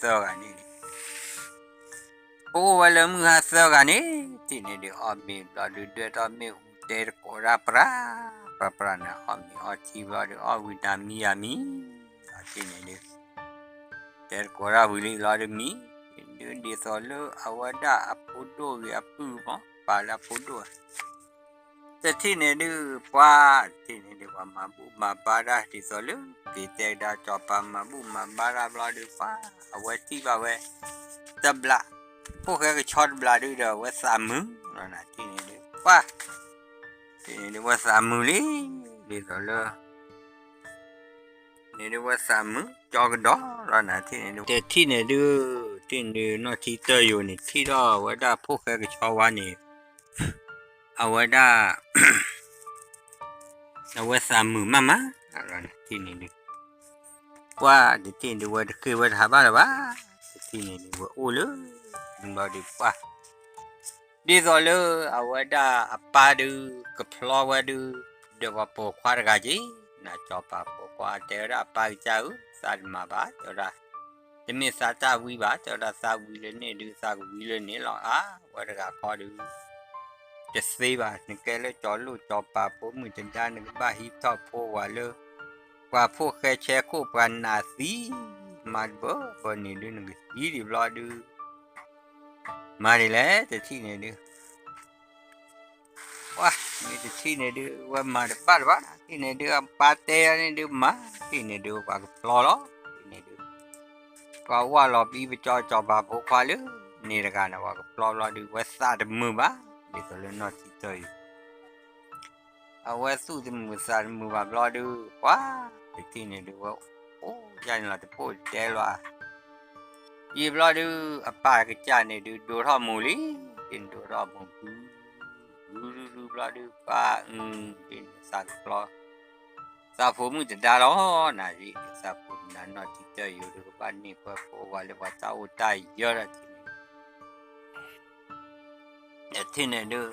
ကွီၢ်လံ တထံၣ်န့ၣ်ဒုးဝဲအိၣ်လၢမုၢ်ဟါသၢဂၤန့ၣ် ပအိၣ်ဝဲလၢမုၢ်ဟါသၢဂၤန့ၣ် တထံၣ်န့ၣ်ဒုးအီၣ်မ့ၤဘျီဒုး ဒွဲၣ်ထီၣ်မ့ၣ်အူတဲတကိးဒၣ်ပြၢ ပြၢပြၢနၤ အီၣ်မ့ၤအီထံဘျီဒုး အီၣ်ဝံၤနၤမံယၤမံ တထံၣ်န့ၣ်ဒုး တဲတကိးဒၣ်ဝံၤလံလီၤဒုးမံ ဒုးဒ်သိးလၢအဝဲဒၣ်အဖိဒိၣ်ဂ့ၤအပုၢ်မး ပာ်လၢအဖိဒိၣ် တထံၣ်န့ၣ်ဒုး ပှၤ တထံၣ်န့ၣ်ဒုး ပှၤမၤဘူၣ်မၤဘါတၢ်ဒ်သိးလၢ က့ၤတဲကဒါစီၤပၤမၤဘူၣ်မၤဘါတၢ်ဘျီဒုး ပှၤ အဝဲထံၣ်ဘၣ်ဝဲ တဘျး ဖိၣ်ဃဲကဆီတဘျးဒုးဒီး ဝဲသးမုာ်လီၤနၤ တထံၣ်န့ၣ်ဒုး ပှၤ တထံၣ်န့ၣ်ဒုး ဝဲသးမုာ်လံ ဒ်သိးလၢ န့ၣ်ဒုး ဝဲသးမုာ် ကၠီကဒီးလီၤနၤ တထံၣ်န့ၣ်ဒုး တထံၣ်န့ၣ်ဒုး နီၢ်ထံတၢယိာ်န့ၣ် ထံၣ်ထီၣ်ဝဲဒၣ်ဖိၣ်ဃဲကဆီဝါန့ၣ် အဝဲဒၣ် အဝဲသးမုာ်မးမး တထံၣ်န့ၣ်ဒုး ပှၤ တထံၣ်န့ၣ်ဒုး ဝဲတဃ့ၢ်ဝဲတဟးဘၣ်လၢၤဘၣ် တထံၣ်န့ၣ်ဒုး ဝဲအိၣ်လၢ ဘျီဒုးပှၤ ဒ်သိးလၢအဝဲဒၣ်အပၢ်ဒုး ကဖျီဝဲဒုး ဒီးပှၤပိာ်ခွါတဂၤက့ၤ နၤစီၤပၤပိာ်ခွါတဲဝဲဒၣ် အပၢ်ကစၢ်ဧၢ သးတမၤဘၣ် တဲဝဲဒၣ် တမ့ၢ်သးတၢ်ဝံဘၣ် တဲဝဲဒၣ် သးဝံလၢန့ၣ်ဒုး သးကဝံလၢန့ၣ်လီၤ အါ ဝဲတဂၤခီဒုး တသ့ဘၣ် နကဲလၢစီၤလိၣ်စီၤပၤဖိမုၣ်တဒါ နကဘၣ်ဟံးထီၣ်ဖိဝၤလၢ ပှၤဖိၣ်ဃဲဆဲခိၣ်ပှၤနးသံ မၤတဘၢဘၢန့ၣ်ဒုး နကသံဒံးဘျီဒုး မၤဒ်လဲၣ် တထံၣ်န့ၣ်ဒုး ပှၤ မ့ၢ်တထံၣ်န့ၣ်ဒုး ဝဲမၤတဘၣ်တဘၣ် ထံၣ်န့ၣ်ဒုး အပၢ်တဲယၤန့ၣ်ဒုးမၤ ထံၣ်န့ၣ်ဒုး ပှၤကပျီလီၤ ထံၣ်န့ၣ်ဒုး ပှၤဝၢ်လီၤပအံပကၠီ ကၠီၤပၤဖိခွါလၢ န့ၣ်တဂၤန့ၣ် ပှၤကပျီဘျီဒုး ဝဲသးတမုာ်ဘၣ် ဒ်သိးလၢနီၢ်ထံတၢၢ်ယိာ် အဝဲသူၣ်တမုာ်သးတမုာ်ဘၣ်ဘျီဒုး ပှၤ တထံၣ်န့ၣ်ဒုး ဝဲအိၣ်ယါန့ၣ်လီၤ တပိၢ်တဲလီၤ ယံာ်ဘျီဒုး အပၢ်ကစၢ်န့ၣ်ဒုး ဒိးထီၣ်မူၤလံ ဒ်န့ၣ်ဒိးထီၣ်မူၤ ဘု ဘုဘုဘျီဒုး ပှၤ အု ဒ်န့ၣ်သးကပျီ သးဖိမုၣ်တဒါလီၤ နၤ ဒ်န့ၣ်သးဖိမုၣ်တဒါ နီၢ်ထံတၢၢ်ယိာ်ဒုး ကဘၣ်န့ၢ်ပှၤဖိဝဲလၢပှၤတၢ်အိၣ်တၢ်ယၢၤဒီးထံၣ်န့ၣ် ထံၣ်န့ၣ်ဒုး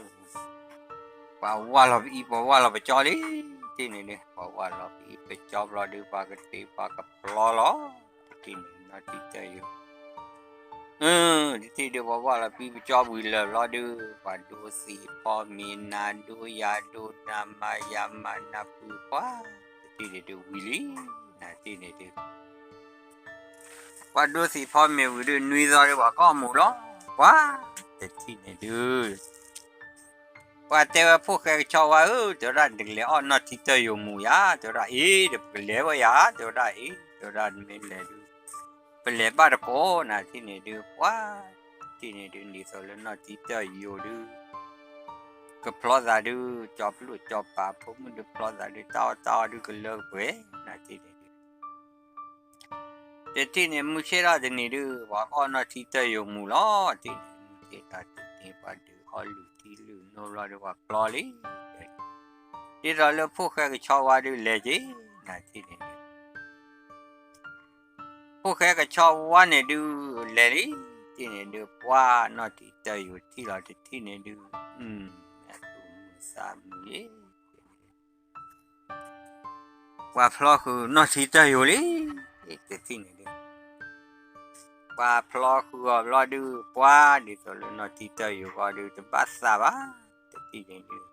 ပှၤဝၢ်လီၤပအံ ပှၤဝၢ်လီၤပကၠီလံ ထံၣ်န့ၣ်ဒုး ပှၤဝၢ်လီၤပအံပကၠီဘျီဒုး ပှၤကတ့ပှၤကပျီလီၤ ထံၣ်န့ၣ် နီၢ်ထံတၢၢ်ယိာ် တထံၣ်ဒုး ပှၤဝၢ်လီၤပအံပကၠီဝံၤလၢာ်ဘျီဒုး ပှၤဒိသံးဖီမ့ၤ နၤဒိယၤဒိ နၤမၤယၤမၤ နၤပုၢ်ပှၤ တထံၣ်န့ၣ်ဒုးဝံၤလံ နၤထံၣ်န့ၣ်ဒုး ပှၤဒိသံးဖီမ့ၤဝံၤဒုး နွံသီဒုး ပှၤကအီၣ်မူၤလီၤ ပှၤ တထံၣ်န့ၣ်ဒုး ပှၤတဲဝဲဖိၣ်ဃဲကဆီဝါဧၢ တဲဝဲဒၣ် နကလဲၤအီၣ်နီၢ်ထံတၢၢ်ယိာ်မူၤယၤ တဲဝဲဒၣ် အ့ ဒီးပကလဲၤဝဲယၤ တဲဝဲဒၣ် အ့ တဲဝဲဒၣ် နမ့ၢ်လဲၤဒုး ပလဲၤဘၣ်တကိး နၤထံၣ်န့ၣ်ဒုး ပှၤ ထံၣ်န့ၣ်ဒုး ဒ်သိးလၢနီၢ်ထံတၢၢ်ယိာ်ဒုး ကဖျီသးဒုး ကၠီပျိၢ်ကၠီပၤဖိမုၣ်ဒုး ဖျီသးဒုး တၢ်အီၣ်တၢ်အီဒုး ကလၢကပှဲၤ နၤထံၣ်န့ၣ်ဒုး တထံၣ်န့ၣ် မုၢ်ဆ့ၣ်ထီၣ်တနံၤဒုး ပှၤကအီၣ်နီၢ်ထံတၢၢ်ယိာ်မူၤလီၤ ထံၣ်န့ၣ် မုၢ်ဆ့ၣ်ထီၣ်တနံၤ ပှၤဒုးအီၣ်လုၢ်ထံလုၢ်နိဘျီဒုး ပှၤပျီလံ ဒ်သိးလၢဖိၣ်ဃဲကဆီဝါဒုးလဲၤက့ၤ နၤထံၣ်န့ၣ်ဒုး ဖိၣ်ဃဲကဆီဝါန့ၣ်ဒုး လဲၤလံ ထံၣ်န့ၣ်ဒုး ပှၤနီၢ်ထံတၢၢ်ယိာ်ထံၣ်လီၤ တထံၣ်န့ၣ်ဒုး အသူၣ်မုာ်သးမုာ်လံ ပှၤဖျီဃုာ်နီၢ်ထံတၢၢ်ယိာ်လံ တထံၣ်န့ၣ်ဒုး ပှၤဖျီဃုာ်အီၤဘျီဒုး ပှၤဒ်သိးလၢနီၢ်ထံတၢၢ်ယိာ်ဂီၢ်ဒုး တဘၣ်သးဘၣ် တထံၣ်န့ၣ်ဒုး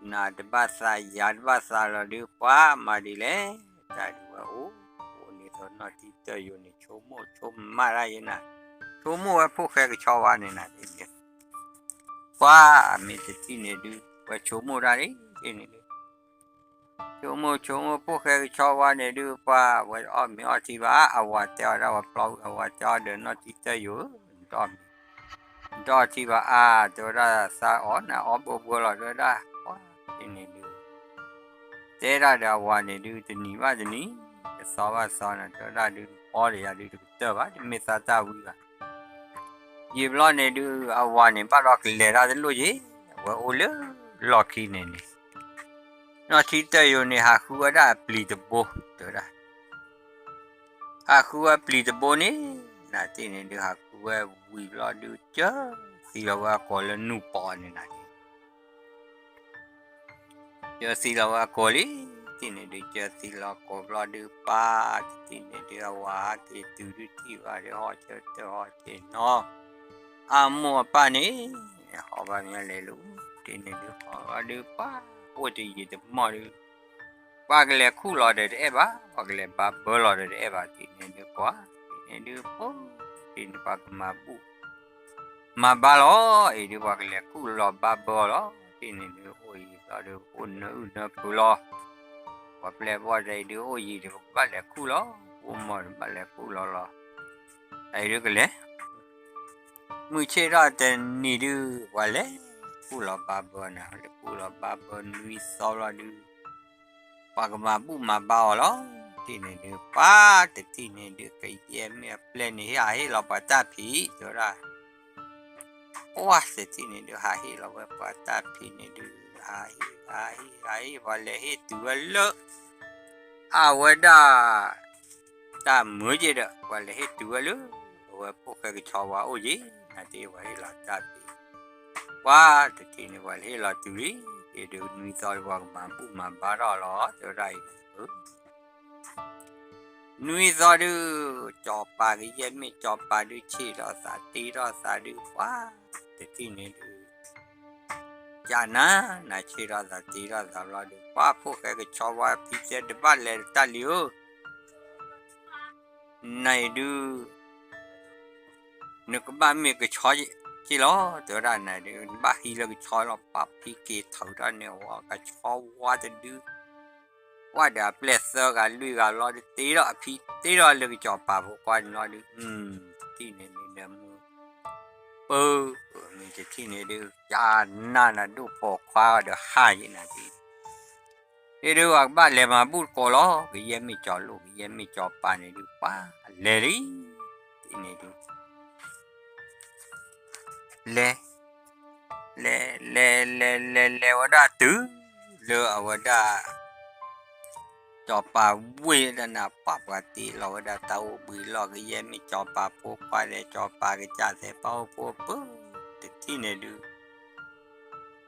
နၤတဘၣ်သး ယၤတဘၣ်သးလီၤဒုး ပှၤမၤဒ်လဲၣ် တၢ်ဒုးဝဲအိၣ် အိၣ်န့ၣ်သိးနီၢ်ထံတၢၢ်ယိာ်န့ၣ် ဆိကမိၣ်ဆိကမးတၢ်ယဲနၤ ဆိကမိၣ်ဝဲဖိၣ်ဃဲကဆီဝါန့ၣ်နၤ ပှၤမ့ၢ်တထံၣ်န့ၣ်ဒုး ဝဲဆိကမိၣ်တၢ်လံ န့ၣ်ဒုး ဆိကမိၣ်ဆိကမိၣ်ဖိၣ်ဃဲကဆီဝါန့ၣ်ဒုး ပှၤဝဲအီၣ်မ့ၤအီထံဘၣ် အဝၤတဲအီၤဒၣ်ဝဲဖျီဝံၤ အဝၤတဲအီၤဒီးနီၢ်ထံတၢၢ်ယိာ် နတအီၣ်မ့ၤ နတအီၣ်ထံဘၣ်အါ တဲဝဲဒၣ်သးအီၣ်နၤအီၣ်ဘၢဘၢလီၤ တဲဝဲဒၣ် ပှၤန့ၣ်ဒုး တဲဒၣ်ဒီးအဝၤန့ၣ်ဒုး တနံၤဘၣ်တနံၤ တသီဘၣ်သီနၤ တဲဝဲဒၣ်ဒုး အီၣ်ဒီးယၤဒုးတကတၢၢ်ဘၣ် တမ့ၢ်သးတၢ်ဝံဘၣ် ယံာ်ဘျီန့ၣ်ဒုး အဝၤန့ၣ်ဘၣ်ဒီးကလဲၤတၢ်တလိၣ်ယံၤ အဝဲအိၣ်လၢလီၢ်ခံန့ၣ်န့ၣ် နီၢ်ထံတၢၢ်ယိာ်န့ၣ် ဟးဃုဝဲဒၣ်အပျံၤတဘိ တဲဝဲဒၣ် ဟးဃုဝဲပျံၤတဘိန့ၣ် နၤတထံၣ်န့ၣ်ဒုး ဟးဃုဝဲဝံၤဘျီဒုး ကၢသံလီၤဝဲအကိာ်လၢနူၢ်ပီန့ၣ်နၤ ကၢသံလီၤဝဲအကိာ်လံ တထံၣ်န့ၣ်ဒုး ကၢသံလီၤကိာ်ဘျီဒုး ပှၤတထံၣ်န့ၣ်ဒုး အဝၤဟးက့ၤတုၤဒုးထံၣ်ဘၣ်ဒီး ဟီၣ်ဆၢထၢၣ်ဟီၣ်ဆ့ၣ်နီၤ အမိၢ်အပၢ်န့ၣ် ဟီၣ်ဘၣ်မ့ၢ်လဲၤလၢ တထံၣ်န့ၣ်ဒုး ဟီၣ်ဘၣ်ဒုး ပှၤအိၣ်တယံာ်တမီၢ်ဒုး ပှၤကလဲၤခူၣ်လီၤဒီးတအဲၣ်ဘၣ် ပှၤကလဲၤဘါဘၢလီၤဒီးတအဲၣ်ဘၣ် တထံၣ်န့ၣ်ဒုး ပှၤ တထံၣ်န့ၣ်ဒုး ပှၤ တထံၣ်န့ၣ် ပှၤကမၤဘူၣ် မၤဘါလီၤ အံၤဒုး ပှၤကလဲၤခူၣ်လီၤဘါဘၢအီၤလီၤ တထံၣ်န့ၣ်ဒုး အိၣ်ယံာ်ဘျီဒုး အိၣ်နၢအုၣ်နၢဖုးလီၤ ပှၤပျဲၢ်ဘီၣ်ဒီးအံၤဒုး အိၣ်ယံာ်ဒုး ပကဘၣ်လဲၤခူၣ်လီၤ အိၣ်မီၢ်ဒုး ဘၣ်လဲၤခူၣ်လီၤလီၤ အံၤဒုးကလဲၤ မုၢ်ဆ့ၣ်ထီၣ်တနံၤဒုး ပှၤလဲၤခူၣ်လီၤဘါဘၢနၤ လဲၤခူၣ်လီၤဘါဘၢနွံသီဘျီဒုး ပှၤကမၤဘူၣ်မၤဘါအီၤလီၤ တထံၣ်န့ၣ်ဒုး ပှၤတထံၣ်န့ၣ်ဒုး ကယဲၢ်မ့ၢ်အပျဲၢ်န့ၣ် ဟးဟ့ၣ်လီၤပှၤတၢ်ဖံး တဲဝဲဒၣ် ပှၤတထံၣ်န့ၣ်ဒုး ဟးဟ့ၣ်လီၤဝဲပှၤတၢ်ဖံးန့ၣ်ဒုး ဟးဟ့ၣ် ဟးဟ့ၣ် ဟးဟ့ၣ် ပှၤလဲၤဟ့ၣ်တုၤဝဲလၢ အဝဲဒၣ် တၢ်မုာ်က့ၤဒီး ပှၤလဲၤဟ့ၣ်တုၤဝဲလၢ အဝဲဖိၣ်ဃဲကဆီဝါအိၣ်က့ၤ နၤတထံၣ်ပှၤဟ့ၣ်လီၤတၢ်ဖံး ပှၤတထံၣ်န့ၣ် ပှၤလဲၤဟ့ၣ်လီၤတုၤလံ အံၤဒုးနွံသီဒုး ပှၤကမၤဘူၣ်မၤဘါထီၣ်လီၤ တဲဝဲဒၣ်အံၤ နွံသီဒုး ကၠီၤပၤကယဲၢ်မ့ၢ်ကၠီၤပၤဒုး ဆ့ၣ်ထီၣ်သးတ့ထီၣ်သးဒုး ပှၤတထံၣ်န့ၣ်ဒုး ကနၤ နၤဆ့ၣ်ထီၣ်သးတ့ထီၣ်သးဘျီဒုး ပှၤဖိၣ်ဃဲကဆီဝါဖံးတဲတဘၣ်လဲၤတၢ်လံဧၢ နအံၤဒုး နကဘၣ်မ့ၢ်ကဆီက့လီၤ တဲဝဲဒၣ်နၤဒုး နဘၣ်ဟံးလၢကဆီလီၤ ပာ်ဖံးက့ၤထုးထီၣ်န့ၣ်ဝဲ ကဆီဝါတဒု ဝဲဒီးအပျဲၢ်သၢဂၤလွံၢ်ဂၤလီၤဒုး တ့ထီၣ်အဖံး တ့ထီၣ်လၢကစီၤပၤဖိခွါန့ၣ်လီၤဒုး တထံၣ်န့ၣ်ဒုး လၢမုၢ် ပၢ မ့ၢ်တထံၣ်န့ၣ်ဒုး ကနၣ်နၤဒိၣ်ပိာ်ခွါဒီးဟးယံၤနၤဒုး ဒ်ဒုး ပှၤကဘၣ်လဲၤမၤဘူၣ်တကိးလီၤ ကယဲၢ်မ့ၢ်ကၠီၤလိၣ် ကယဲၢ်မ့ၢ်ကၠီၤပၤန့ၣ်ဒုး ပှၤလဲၤလံ တထံၣ်န့ၣ်ဒုး လဲၤ လဲၤ လဲၤ လဲၤ လဲၤ လဲၤဝဲဒၣ်တုၤ လၢအဝဲဒၣ် စီၤပၤဝ့ၢ်ဒၣ်နၤ ပှၤပှၤတ့လီၤဝဲဒၣ်တၢ်အိၣ်ဘှံးလီၢ် ကယဲၢ်မ့ၢ်စီၤပၤဖိခွါလဲၣ် စီၤပၤကစၢ်သဲးပၢ်အိၣ်ဖှိၣ်ပၢ တထံၣ်န့ၣ်ဒုး ဒ်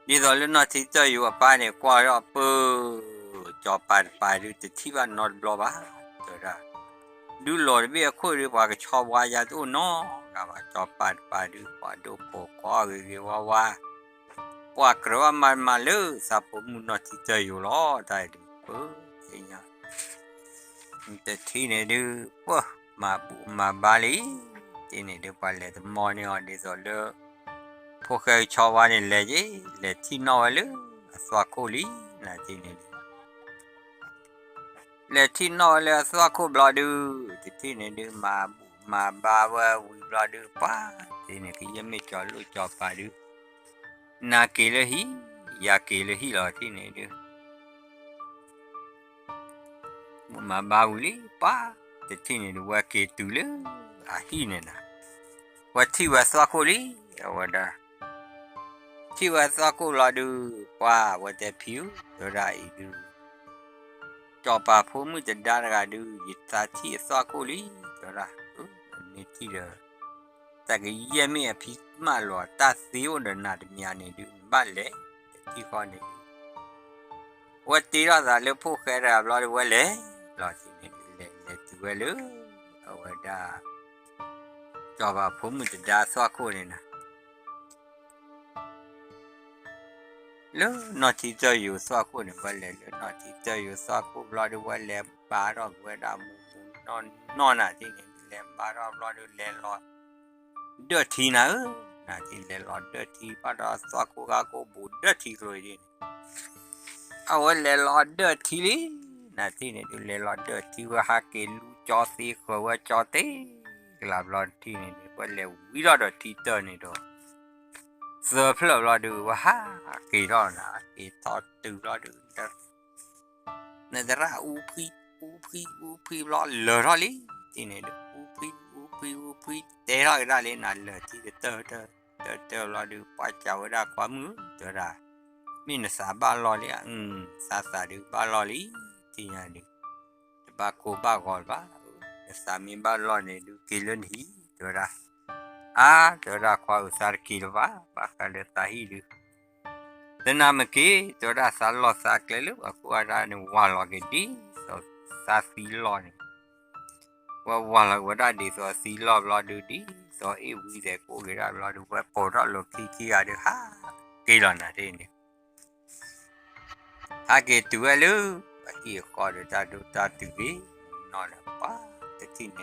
သိးလၢနီၢ်ထံတၢၢ်ယိၤအပၢ်န့ၣ် ကွၢ်ထီၣ်ပၢ စီၤပၤတပၤဒုး တထံၣ်ဘၣ်နီတဘျီဘၣ် တဲဝဲဒၣ် ဒုးလီၤတဘ့ၣ်အခိၣ်ဒုး ပှၤကဆီဝါယါတအိၣ်နီတဂၤဘၣ် စီၤပၤတပၤဒုး ပှၤဒိၣ်ပိာ်ခွါဂ့ၤဂ့ၤဝါဝါ ပှၤကြၢးဘၣ်မၤမၤလၢသးဖိမုၣ်နီၢ်ထံတၢၢ်ယိၤလီၤ တၢ်အံၤဒုး ပၢ သ့ၣ်ညါ တထံၣ်န့ၣ်ဒုး ပှၤမၤဘူၣ်မၤဘါလံ တထံၣ်န့ၣ်ဒုး ပှၤလဲၤတမီန့ၢ်အီၤဒ်သိးလၢ ဖိၣ်ဃဲကဆီဝါန့ၣ်လဲၤယ့ၣ် လဲၤထံၣ်နီၣ်ဝဲလၢ အသွၣ်ခိၣ်လံ နတထံၣ်န့ၣ်ဒုး လဲၤထံၣ်နီၣ်ဝဲလၢအသွၣ်ခိၣ်ဘျီဒုး တထံၣ်န့ၣ်ဒုး မၤဘူၣ်မၤဘါဝဲဝံၤဘျီဒုး ပှၤတထံၣ်န့ၣ် ကယဲၢ်မ့ၢ်ကၠီၤလိၣ်ကၠီၤပၤဒုး နၤက့ၤလၢဟံၣ် ယၤက့ၤလၢဟံၣ်လီၤ တထံၣ်န့ၣ်ဒုး မၤဘါဝံၤလံ ပှၤတထံၣ်န့ၣ်ဒုး ဝဲက့ၤတုၤလၢအဟံၣ်န့ၣ်နၤ ဝဲထံၣ်ဝဲသွၣ်ခိၣ်လံ အဝဲဒၣ် ထံၣ်ဝဲသွၣ်ခိၣ်လီၤဒုး ပှၤဝဲတဲဖံဧၢ တဲဝဲဒၣ်အံၤဒုး စီၤပၤဖိမုၣ်တဒါတဂၤဒုး ယသးထံၣ်အသွၣ်ခိၣ်လံ တဲဝဲဒၣ် မ့ၢ်ထံၣ်ဒီး တၢ်ကယဲၢ်မ့ၢ်အဖံမၢလီၤ တၢ်သ့အိၣ်ဒီးနၤတမံၤန့ၣ်ဒုး နဘၣ်လဲၤ တထံၣ်ဃီန့ၣ်ဒုး ဝဲတ့ထီၣ်သးလၢဖိၣ်ဃဲတဂၤဘျီဒုး ဝဲလဲၤလီၤ တထံၣ်န့ၣ်ဒုး လဲၤလဲၤတုၤဝဲလၢ အဝဲဒၣ် စီၤပၤဖိမုၣ်တဒါသွၣ်ခိၣ်န့ၣ်နၤ လၢနီၢ်ထံတၢၢ်ယိၤသွၣ်ခိၣ်န့ၣ် ဝဲလဲၤလၢနီၢ်ထံတၢၢ်ယိၤသွၣ်ခိၣ်ဘျီဒုး ဝဲလဲၤဘါထီၣ်က့ၤဝဲဒၣ်မူမူနီၢ်နီၢ်နၤ တထံၣ်န့ၣ်ဒုး လဲၤဘါထီၣ်ဘျီဒုး လဲၤလီၤ ဒၢၣ်ထံနၤဧၢ, နၤတထံၣ်န့ၣ် လဲၤလီၤဒၢၣ်ထံ ဘၣ်ဒီးသွၣ်ခိၣ်ဂၤကိးဘူးဒၢၣ်ထံကျိၤအံၤန့ၣ်, အဝဲလဲၤလီၤဒၢၣ်ထံလံ, နၤတထံၣ်န့ၣ်ဒုး လဲၤလီၤဒၢၣ်ထံဝဲဟးက့ၤလူကၠီသ့ဃၢၤဝဲကၠီသ့, ကလးဘျီတထံၣ်န့ၣ်ဒုး ဝဲလဲၤဝံၤထီၣ်ဒီးထံတၢၢ်န့ၣ်ဒီး သၢဖျၢၣ်ဘျီဒုး ဝဲဟးက့ၤထီၣ်နၤ က့ၤထီၣ်တုၤဘျီဒုး နသရၣ်အူဖှံ, အူဖှံ အူဖှံဘျီလၢာ်ထီၣ်လံ, တထံၣ်န့ၣ်ဒုး အူဖှံ အူဖှံ အူဖှံ တဲထီၣ်ကဒါလံ နၤလၢာ်ထံတတၢၢ်တၢၢ် တၢၢ်တၢၢ်ဘျီဒုး ပှၤစံးဝဲဒၣ်ခွါမုၣ် တဲဝဲဒၣ်, မ့ၢ်နသးဘၣ်လီၢ်လံ, သးသးဒုးဘၣ်လီၢ်လံ, တထံၣ်ညါဒုး တဘၣ်ကိၢ်ဘၣ်ဂီၤလၢၤဘၣ်, နသးမ့ၢ်ဘၣ်လီၢ်န့ၣ်ဒုး က့ၤလၢနဟံၣ် တဲဝဲဒၣ်, အါ တဲဝဲဒၣ်ခွါဧၢ သးတက့ၤလၢၤဘၣ်, ဘၣ်ဃးလၢသးဟံၣ်ဒုး သနာ်က့ တဲဝဲဒၣ်သးလီၢ်သးကျဲလၢပှၤကိးဂၤဒဲးန့ၣ် ဝၤလီၤက့ၤဒ်သိးသးသံလီၢ်န့ၣ်, ဝဲဝၤလီၤက့ၤဝဲဒၣ်ဒ်သိးသံလီၢ်ဘျီဒုး ဒ်သိးအ့ၣ်ဝံသဲးကိးက့ၤဒၣ်ဘျီဒုး ဝဲပိာ်ထီၣ်လိာ်ခံခံဂၤဒုး ဟးက့ၤလီၤနၤတထံၣ်န့ၣ် ဟဲက့ၤတုၤဝဲလၢ အဟံၣ်အဃီဒီးတၢ်ဒိတၢ်တုၤဂ့ၤနီၢ်န့ၣ် ပှၤတထံၣ်န့ၣ်ဒုး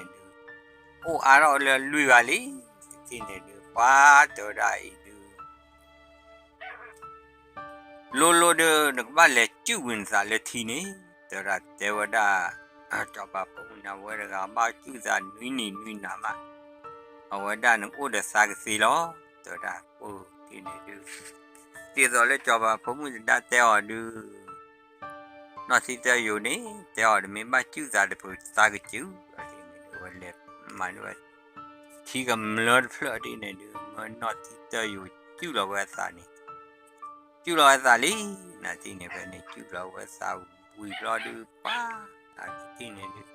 အိၣ်အါထီၣ်လၢလွံၢ်ဂၤလံ, တထံၣ်န့ၣ်ဒုး ပှၤတဲဝဲဒၣ်အံၤဒုး လိၤလိၤဒုး နကဘၣ်လဲၤစုၣ်ဝံၤနသးလၢထံန့ၣ်, တဲဝဲဒၣ်တဲဝဲဒၣ် စီၤပၤဖိမုၣ်န့ၣ် အဝဲတဂၤဘၣ်စုၣ်သးနွံနံၤနွံနၤမး, အဝဲဒၣ်နအိၣ်ဒီးသးကသ့လီၤ, တဲဝဲဒၣ် အိၣ်တထံၣ်န့ၣ်ဒုး ဒ်သိးလၢစီၤပၤဖိမုၣ်တဒါတဲအီၤဒုး နီၢ်ထံတၢၢ်ယိၤန့ၣ် တဲအီၤတမ့ၢ်ဘၣ်စုၣ်သးတပၢၤသးကစုၣ်, ဝဲလဲၤမၤန့ၢ်ဝဲ ထံကမျၢၢ်တဖျၢၣ်တထံၣ်န့ၣ်ဒုး မၢနီၢ်ထံတၢၢ်ယိၤစုၣ်လီၤဝဲအသးန့ၣ်, စုၣ်လီၤဝဲအသးလံ, နၤတထံၣ်န့ၣ် ဖဲန့ၣ်စုၣ်လီၤဝဲအသးဝံၤဘျီဒုး ပှၤ နၤတထံၣ်န့ၣ်ဒုး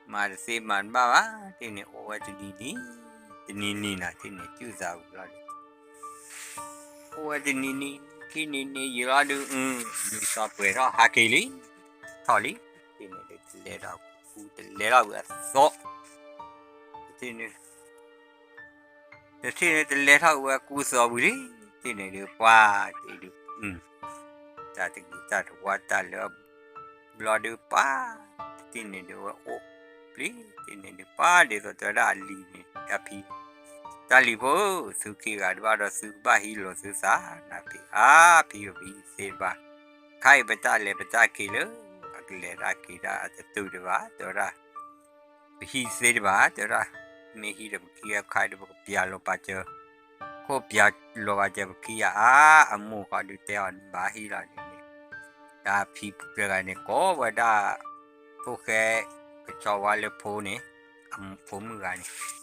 မၤတသ့မၤတဘၣ်ဘၣ်, တထံၣ်န့ၣ် အိၣ်ဝဲတနံၤနံၤ တနံၤနံၤ နၤတထံၣ်န့ၣ် စုၣ်သးဝံၤဘျီဒုး အိၣ်ဝဲတနံၤနံၤ ခံနံၤနံၤယံာ်လီၤဒုး အု နံၣ်သီပှဲၤထီၣ်ဟးက့ၤလံ, ထီၣ်လံ, တထံၣ်န့ၣ်ဒုး တလဲၤထီၣ်ကူတလဲၤထီၣ်ဝံၤအသီ, တထံၣ်န့ၣ် တထံၣ်န့ၣ် တလဲၤထီၣ်ဝံၤအကူသီဝံၤလံ, တထံၣ်န့ၣ်ဒုး ပှၤတထံၣ်ဒုး တၢ်တဂ့ၤတၢ်တဝါတၢ်လၢ ဘျီဒုးပှၤ တထံၣ်န့ၣ်ဒုး ဝဲအိၣ်ပျံၤ တထံၣ်န့ၣ်ဒုး ပှၤဒ်သိးတဲဝဲဒၣ်အလံၤန့ၣ် အဖံ တၢ်လံၤဖိဧၢ, သုခံဂၤတဘၣ်ဒီးသုကဘၣ်ဟံးလိာ်သုသး, နဖံးအါဖံးဧၢ ပဟံးသ့တဘၣ်, ခါအံၤပတၢ်လဲၤပတၢ်က့ၤလၢ အကလဲၤတၢ်က့ၤတၢ်အတတုာ်တဘၣ် တဲဝဲဒၣ်, ပဟံးသ့တဘၣ် တဲဝဲဒၣ်, မ့ၢ်ဟံးဒီးပခံဂၤခါအံၤဒီး ပကပျၢ်လိာ်ပာ်စၢၤ, ခိၣ်ပျၢ်လိာ်ပာ်စၢၤပခံဂၤအါ, အမိၢ်ဃီဒုးတဲအီၤ နဘၣ်ဟံးလီၤန့ၣ်, တၢ်ဖံးတဂၤန့ၣ် ကိးဝဲဒၣ် ဖိၣ်ဃဲကဆီဝါလၢဖိန့ၣ်, အဖိမုၣ်ဂၤန့ၣ်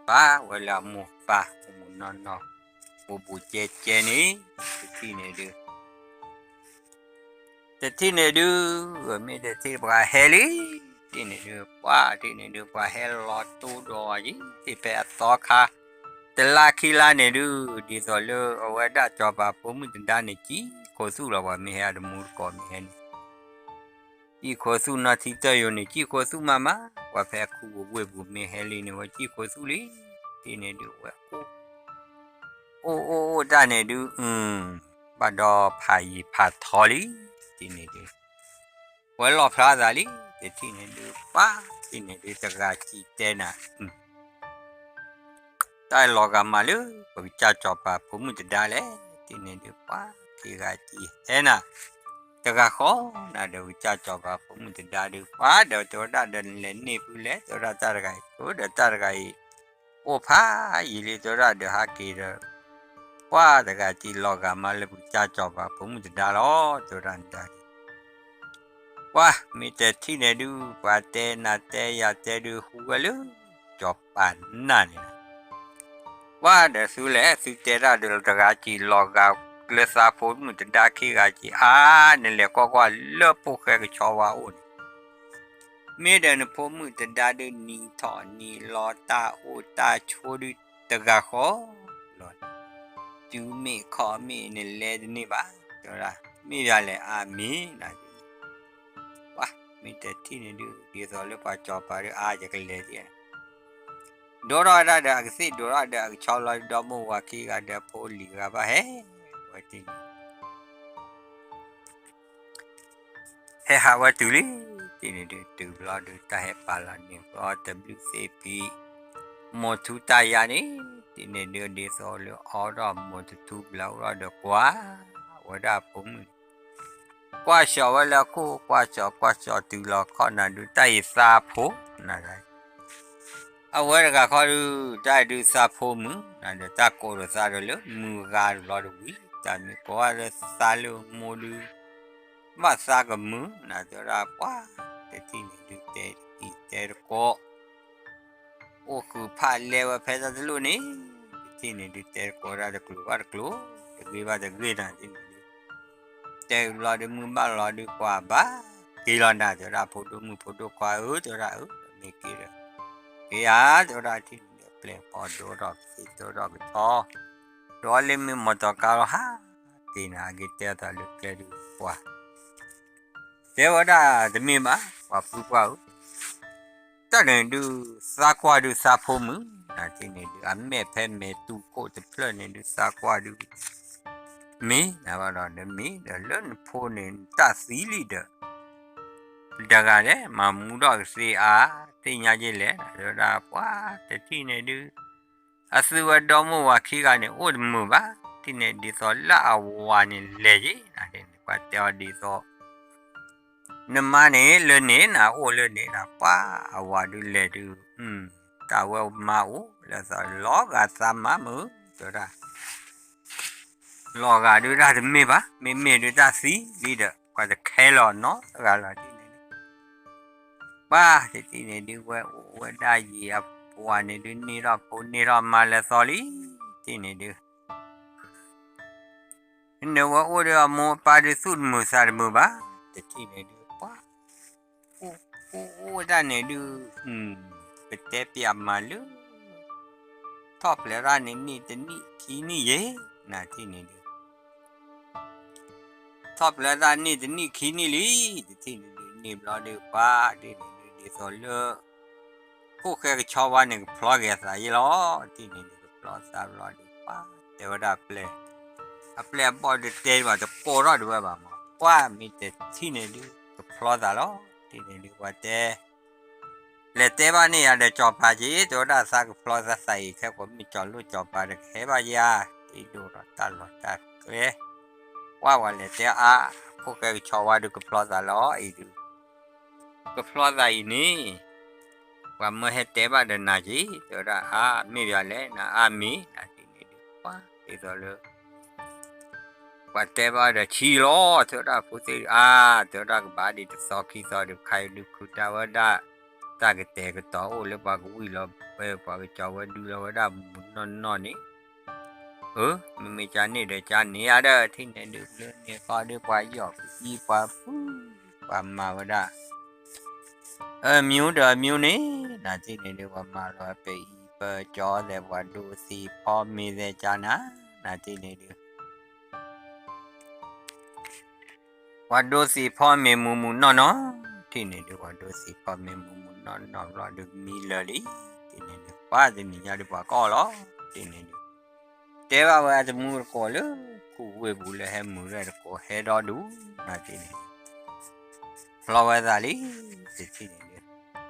ပာ်ဝဲလၢအမိၢ်ပၢ် အိၣ်မူနီၢ်နီၢ်, ဘူးဘူးကဲကဲန့ၣ်, တထံၣ်န့ၣ်ဒုး တထံၣ်န့ၣ်ဒုး, မ့ၢ်တထံၣ်ပှၤဟဲလံ, တထံၣ်န့ၣ်ဒုး ပှၤတထံၣ်န့ၣ်ဒုး ပှၤဟဲလီၤတိဒီးအံၤ သ့ၣ်ဖဲအသီခါ တလါခံလါန့ၣ်ဒုး, ဒ်သိးလၢအဝဲဒၣ်စီၤပၤဖိမုၣ်တဒါန့ၣ် စံၣ်ခိၣ်သူၣ်လီၤ ပှၤမ့ၢ်ဟဲအတမူတကိးမ့ၢ်ဟဲန့ၣ် စံၣ်ခိၣ်သူၣ်နီၢ်ထံတၢၢ်ယိာ်န့ၣ် စံၣ်ခိၣ်သူၣ်မးမး, ပှၤဖဲခူပူၤဝ့ၢ်ပူၤမ့ၢ်ဟဲလံန့ၣ် ဝဲစံၣ်ခိၣ်သူၣ်လံ, တထံၣ်န့ၣ်ဒုး ဝဲအိၣ် အိၣ်အိၣ်အိၣ်တၢ်န့ၣ်ဒုး, ဘၣ်ဒီးဖးယံာ်ဖးထီလံ, တထံၣ်န့ၣ်ဒုး ဝဲလီၣ်ဖျါသးလံ, တထံၣ်န့ၣ်ဒုး ပှၤတထံၣ်န့ၣ်ဒုး တဂၤစံၣ်တဲနၤ တၢ်လီၤဂာ်မးလၢ ပကစၢ်စီၤပၤဖိမုၣ်တဒါလဲၣ်, တထံၣ်န့ၣ်ဒုး ပှၤခံဂၤစံၣ်ဟဲနၤ, တဂၤဃီနၤဒီး ပကစၢ်စီၤပၤဖိမုၣ်တဒါဒုး ပှၤဒီးတဲဝဲဒၣ်ဒီး နလဲၤန့ၢ်ဖုလဲၣ် တဲဝဲဒၣ်တၢ်တဂၤအံၤ ဒီးတၢ်တဂၤအံၤ အိၣ်ဖးယံာ်လံ တဲဝဲဒၣ်ဒီးဟးက့ၤဒီး ပှၤတဂၤစံၣ်လီၤဂာ်မးလၢ ပကစၢ်စီၤပၤဖိမုၣ်တဒါလီၤ တဲဝဲဒၣ်န့ၣ်ဒီး ပှၤမ့ၢ်တထံၣ်န့ၣ်ဒုး ပှၤတဲနၤတဲယၤတဲဒုး ဟူဝဲလၢ စီၤပၤနၢ်န့ၣ်လီၤ. ပှၤဒီးသုလဲၣ် သုတဲတၢ်ဒီး တဂၤစံၣ်လီၤဂာ်လၢသးဖိမုၣ်တဒါခံဂၤစံၣ် အါ နလဲၤကွၢ်ကွၢ်လၢဖိၣ်ဃဲကဆီဝါအိၣ်န့ၣ် မ့ၢ်ဒီးနဖိမုၣ်တဒါဒုး နံၤထီၣ်နံၤလီၤ တၢ်အိၣ်တၢ်ဆိးဒုးတဂၤဃီလီၤ. စုမ့ၣ်ခီၣ်မ့ၣ်နလဲၤတန့ၢ်ဘၣ် တဲဝဲဒၣ် မ့ၢ်ဒ်လဲၣ်အါမ့ၢ်နၤ ပှၤမ့ၢ်တထံၣ်န့ၣ်ဒုး ဒ်သိးလၢပှၤစီၤပၤဒုး အါ ယကလဲၤဒ် ဒိၣ်ထီၣ်ဝဲဒၣ်ဒီးအကသ့ၣ် ဒိၣ်ထီၣ်ဒီးအကဆီလီၤ ဒီမိၢ်ဝၤခံဂၤဒီးဖိလံၤဂၤဘၣ်ဟဲ ဝဲတထံၣ်န့ၣ် ဟဲဟးဝဲတုၤလံ တထံၣ်န့ၣ်ဒုး တုၤဘျီဒုး တၢ်ဟဲပာ်လီၤန့ၣ် ဘျီတဘျုးသ့ၣ်ဖံး မိၢ်ထူတၢ်ယါန့ၣ် တထံၣ်န့ၣ်ဒုး ဒ်သိးလၢအီထီၣ်မိၢ်တထူဘျီ အိၣ်ထီၣ်ဒီးကွၢ်ဝဲဒၣ်အဖိမုၣ် ကွၢ်ဆှီဝဲလၢအခိၣ် ကွၢ်ဆှီ ကွၢ်ဆှီတုၤလီၤခီၣ်နၤဒုး တၢ်အံၤသးဖိနၤ အဝဲတဂၤခီဒုး တၢ်အံၤဒုးသးဖိမုၣ်နၤဒီး တၢ်ကိးဒီးသးဒီးလၢမုၢ်ဂၤတဘျီတဝံၤ တၢ်မ့ၢ်ကိးဝဲလၢသးလၢမိၢ်ဒုး ဘၣ်သးကမုာ်နၤ တဲဝဲဒၣ်ပှၤ တထံၣ်န့ၣ်ဒုး တဲတကံၢ်တဲတကိး အိၣ်ဃုာ်ဖးလဲဝဲဖဲတၢ်တလိၣ်န့ၣ် တထံၣ်န့ၣ်ဒုး တဲတကိးဒၣ်တကျိၤဘၣ်တကျိၤ တဂ့ၤဘၣ်တဂ့ၤနၤ တထံၣ်န့ၣ်ဒုး တဲဘျီဒုး မုၢ်ဘၣ်လီၤဒုး ကွၢ်ဘၣ်က့ၤလီၤနၤ တဲဝဲဒၣ် ဖိဒိၣ်မုၣ်ဖိဒိၣ်ခွါဧၢ တဲဝဲဒၣ် အၢ မ့ၢ်က့ၤဒီး က့ၤဧါ တဲဝဲဒၣ် တထံၣ်န့ၣ်ဒုး ပျဲၢ်ဖီဒိၣ်ထီၣ်ကသ့ၣ်ဒိၣ်ထီၣ်ကဆီ ဒီးလၢမ့ၢ်မီၢ်တီၤကါလီၤဟး က့ၤနၤ အက့ၤတဲအသးလၢကျဲဒုး ပှၤ တဲဝဲဒၣ်တမ့ၢ်ဘၣ် ပှၤဖုပှၢ်ဧၢ တၢ်န့ၣ်ဒုး သးကွၢ်ဒုးသးဖိမုၣ် နၤတထံၣ်န့ၣ်ဒုး အမဲာ်ဖဲမဲာ်တူၢ်ခိၣ်တဖျၢၣ်န့ၣ်ဒုး သးကွၢ်ဒုး မ့ၢ်နၤဘၣ်ဒီး နမ့ၢ်ဒီးလၢနဖိန့ၣ် နတၢ်သံလံဒီး တဂၤလဲၣ် မၤမူထီၣ်ကသ့အါ သ့ၣ်ညါက့လဲၣ် တဲဝဲဒၣ်ပှၤ တထံၣ်န့ၣ်ဒုး အသုဝဲဒီမိၢ်ဝၤခံဂၤန့ၣ် အိၣ်တမုာ်ဘၣ် တထံၣ်န့ၣ် ဒ်သိးလၢအဝၤန့ၣ်လဲၤယ့ၣ် နၤတထံၣ်န့ၣ် ပှၤတဲအီၤဒ်သိး နမါန့ၣ်လၢန့ၣ်နၤ အိၣ်လၢန့ၣ်နၤ ပှၤအဝၤဒုးလဲၤဒုး တၢ်ဝဲမါအိၣ်လၢသး လီၤဂာ်သးမါမုၣ် တဲဝဲဒၣ် လီၤဂာ်ဒုးတၢ်တမ့ၢ်ဘၣ် မ့မ့ၢ်ဒုးတၢ်သံလံဒီး ပှၤတခဲလၢာ်နီတဂၤလီၤ တထံၣ်န့ၣ်ဒုး ပှၤတထံၣ်န့ၣ်ဒုး ဝဲအိၣ်ဝဲဒၣ်ယံာ်အပှၤန့ၣ်ဒုး န့ၢ်ထီၣ်ဖိန့ၢ်ထီၣ်မါလၢသီလံ တထံၣ်န့ၣ်ဒုး နဝဲအိၣ်ဒီးအမိၢ်အပၢ်ဒုး သူၣ်တမုာ်သးတမုာ်ဘၣ် တထံၣ်န့ၣ်ဒုး ပှၤ အိၣ်အိၣ်ဝဲဒၣ်န့ၣ်ဒုး ကတဲပျးမၤလၢ ထီၣ်ဖျဲးတၢ်န့ၣ် နံၣ်တနံၣ်ခံနံၣ်ယဲၢ် နၤတထံၣ်န့ၣ်ဒုး ထီၣ်ဖျဲးတၢ်န့ၣ်တနံၣ်ခံနံၣ်လံ တထံၣ်န့ၣ်ဒုး န့ၣ်ဘျီဒုး ပှၤတထံၣ်န့ၣ်ဒုး ဒ်သိးလၢ ဖိၣ်ဃဲကဆီဝါန့ၣ် ကဖျီက့ၤအသးယဲၢ်လီၤ တထံၣ်န့ၣ်ဒုး ကဖျီသးဘျီဒုး ပှၤတဲဝဲဒၣ်အပျဲၢ် အပျဲၢ်အဘီၣ်ဒုးတဲဘၣ် တကိးထီၣ်ဒံးဝဲဘၣ်မး ပှၤမ့ၢ်တထံၣ်န့ၣ်ဒုး ကဖျီသးလီၤ တထံၣ်န့ၣ်ဒုး ပှၤတဲ လဲၤတဲဘၣ်န့ၢ်ယၤဒီးကၠီၤပၤက့ၤ, တဲဝဲဒၣ်သးကဖျီသးသးအံၤခဲကိးမ့ၢ်ကၠီၤလိၣ်ကၠီၤပၤဒီးကဟဲဘၣ်ယၤ, တ့ဒိၣ်ဒီးတၢ်လီၢ်တၢ်ကျဲ, ကွၢ်ဝဲလဲၤတဲအါ, ဖိၣ်ဃဲကဆီဝါဒုးကဖျီသးလီၤအံၤဒုး, ကဖျီသးအံၤန့ၣ်, ပှၤမၢဟဲတဲဘၣ်ဒီးနၤက့ၤ, တဲဝဲဒၣ်အါမ့ၢ်ယၤလဲၣ် နအါမ့ၢ် နၤတ့န့ၣ်ဒုး, ကွၢ်ဒ်သိးလၢ ပှၤတဲဘၣ်ဒီးဆံလီၤ, တဲဝဲဒၣ်ဖိသ့ၣ်အါ, တဲဝဲဒၣ်ကဘၣ်ဒံးတသီခံသီဒုး ခါအံၤဒုးခုတၢ်ဝဲဒၣ်, တၢ်ကတဲာ်ကတီၤအိၣ်လၢပှၤကဝံၣ်လီၤဝဲ ပှၤကကၠီၤဝဲဒုးလီၤဝဲဒၣ်မူနီၢ်နီၢ်န့ၣ်, အၢ, မ့မ့ၢ်ကန့ၣ်ဒီးကန့ၣ်ဧါဒီး ထံၣ်န့ၣ်ဒုးလၢန့ၣ်ဃီဒုးပှၤယီၢ်ပအံၤပှၤဖု, ပှၤမၤဝဲဒၣ် အမၠိဒီးအမၠိန့ၣ်, နၤတ့န့ၣ်ဒုး ပှၤမၤလီၤပအံၤပကၠီသဲး ပှၤဒိသ့ၣ်ဖီမ့ၤသဲးကၠီနၤ, နၤတ့န့ၣ်ဒုး ပှၤဒိသ့ၣ်ဖီမ့ၤမူးမူးနီၢ်နီၢ်, ထံၣ်န့ၣ်ဒုး ပှၤဒိသ့ၣ်ဖီမ့ၤမူးမူးနီၢ်နီၢ်ဘျီဒုး မံလၢာ်လံ, တ့န့ၣ်ဒုး ပှၤတနံၤညါဒုးပှၤကအီၣ်လီၤ, တ့န့ၣ်ဒုး တဲဘၣ်ဝဲအတမူတကိးလၢ ခူဝ့ၢ်ပူၤလၢဟဲမုာ်ရဲၣ်တကိးဟဲဒီဒူၣ်, နၤတ့န့ၣ် ဖျီဝဲသးလံ, တထံၣ်န့ၣ်ဒုး ဖျီ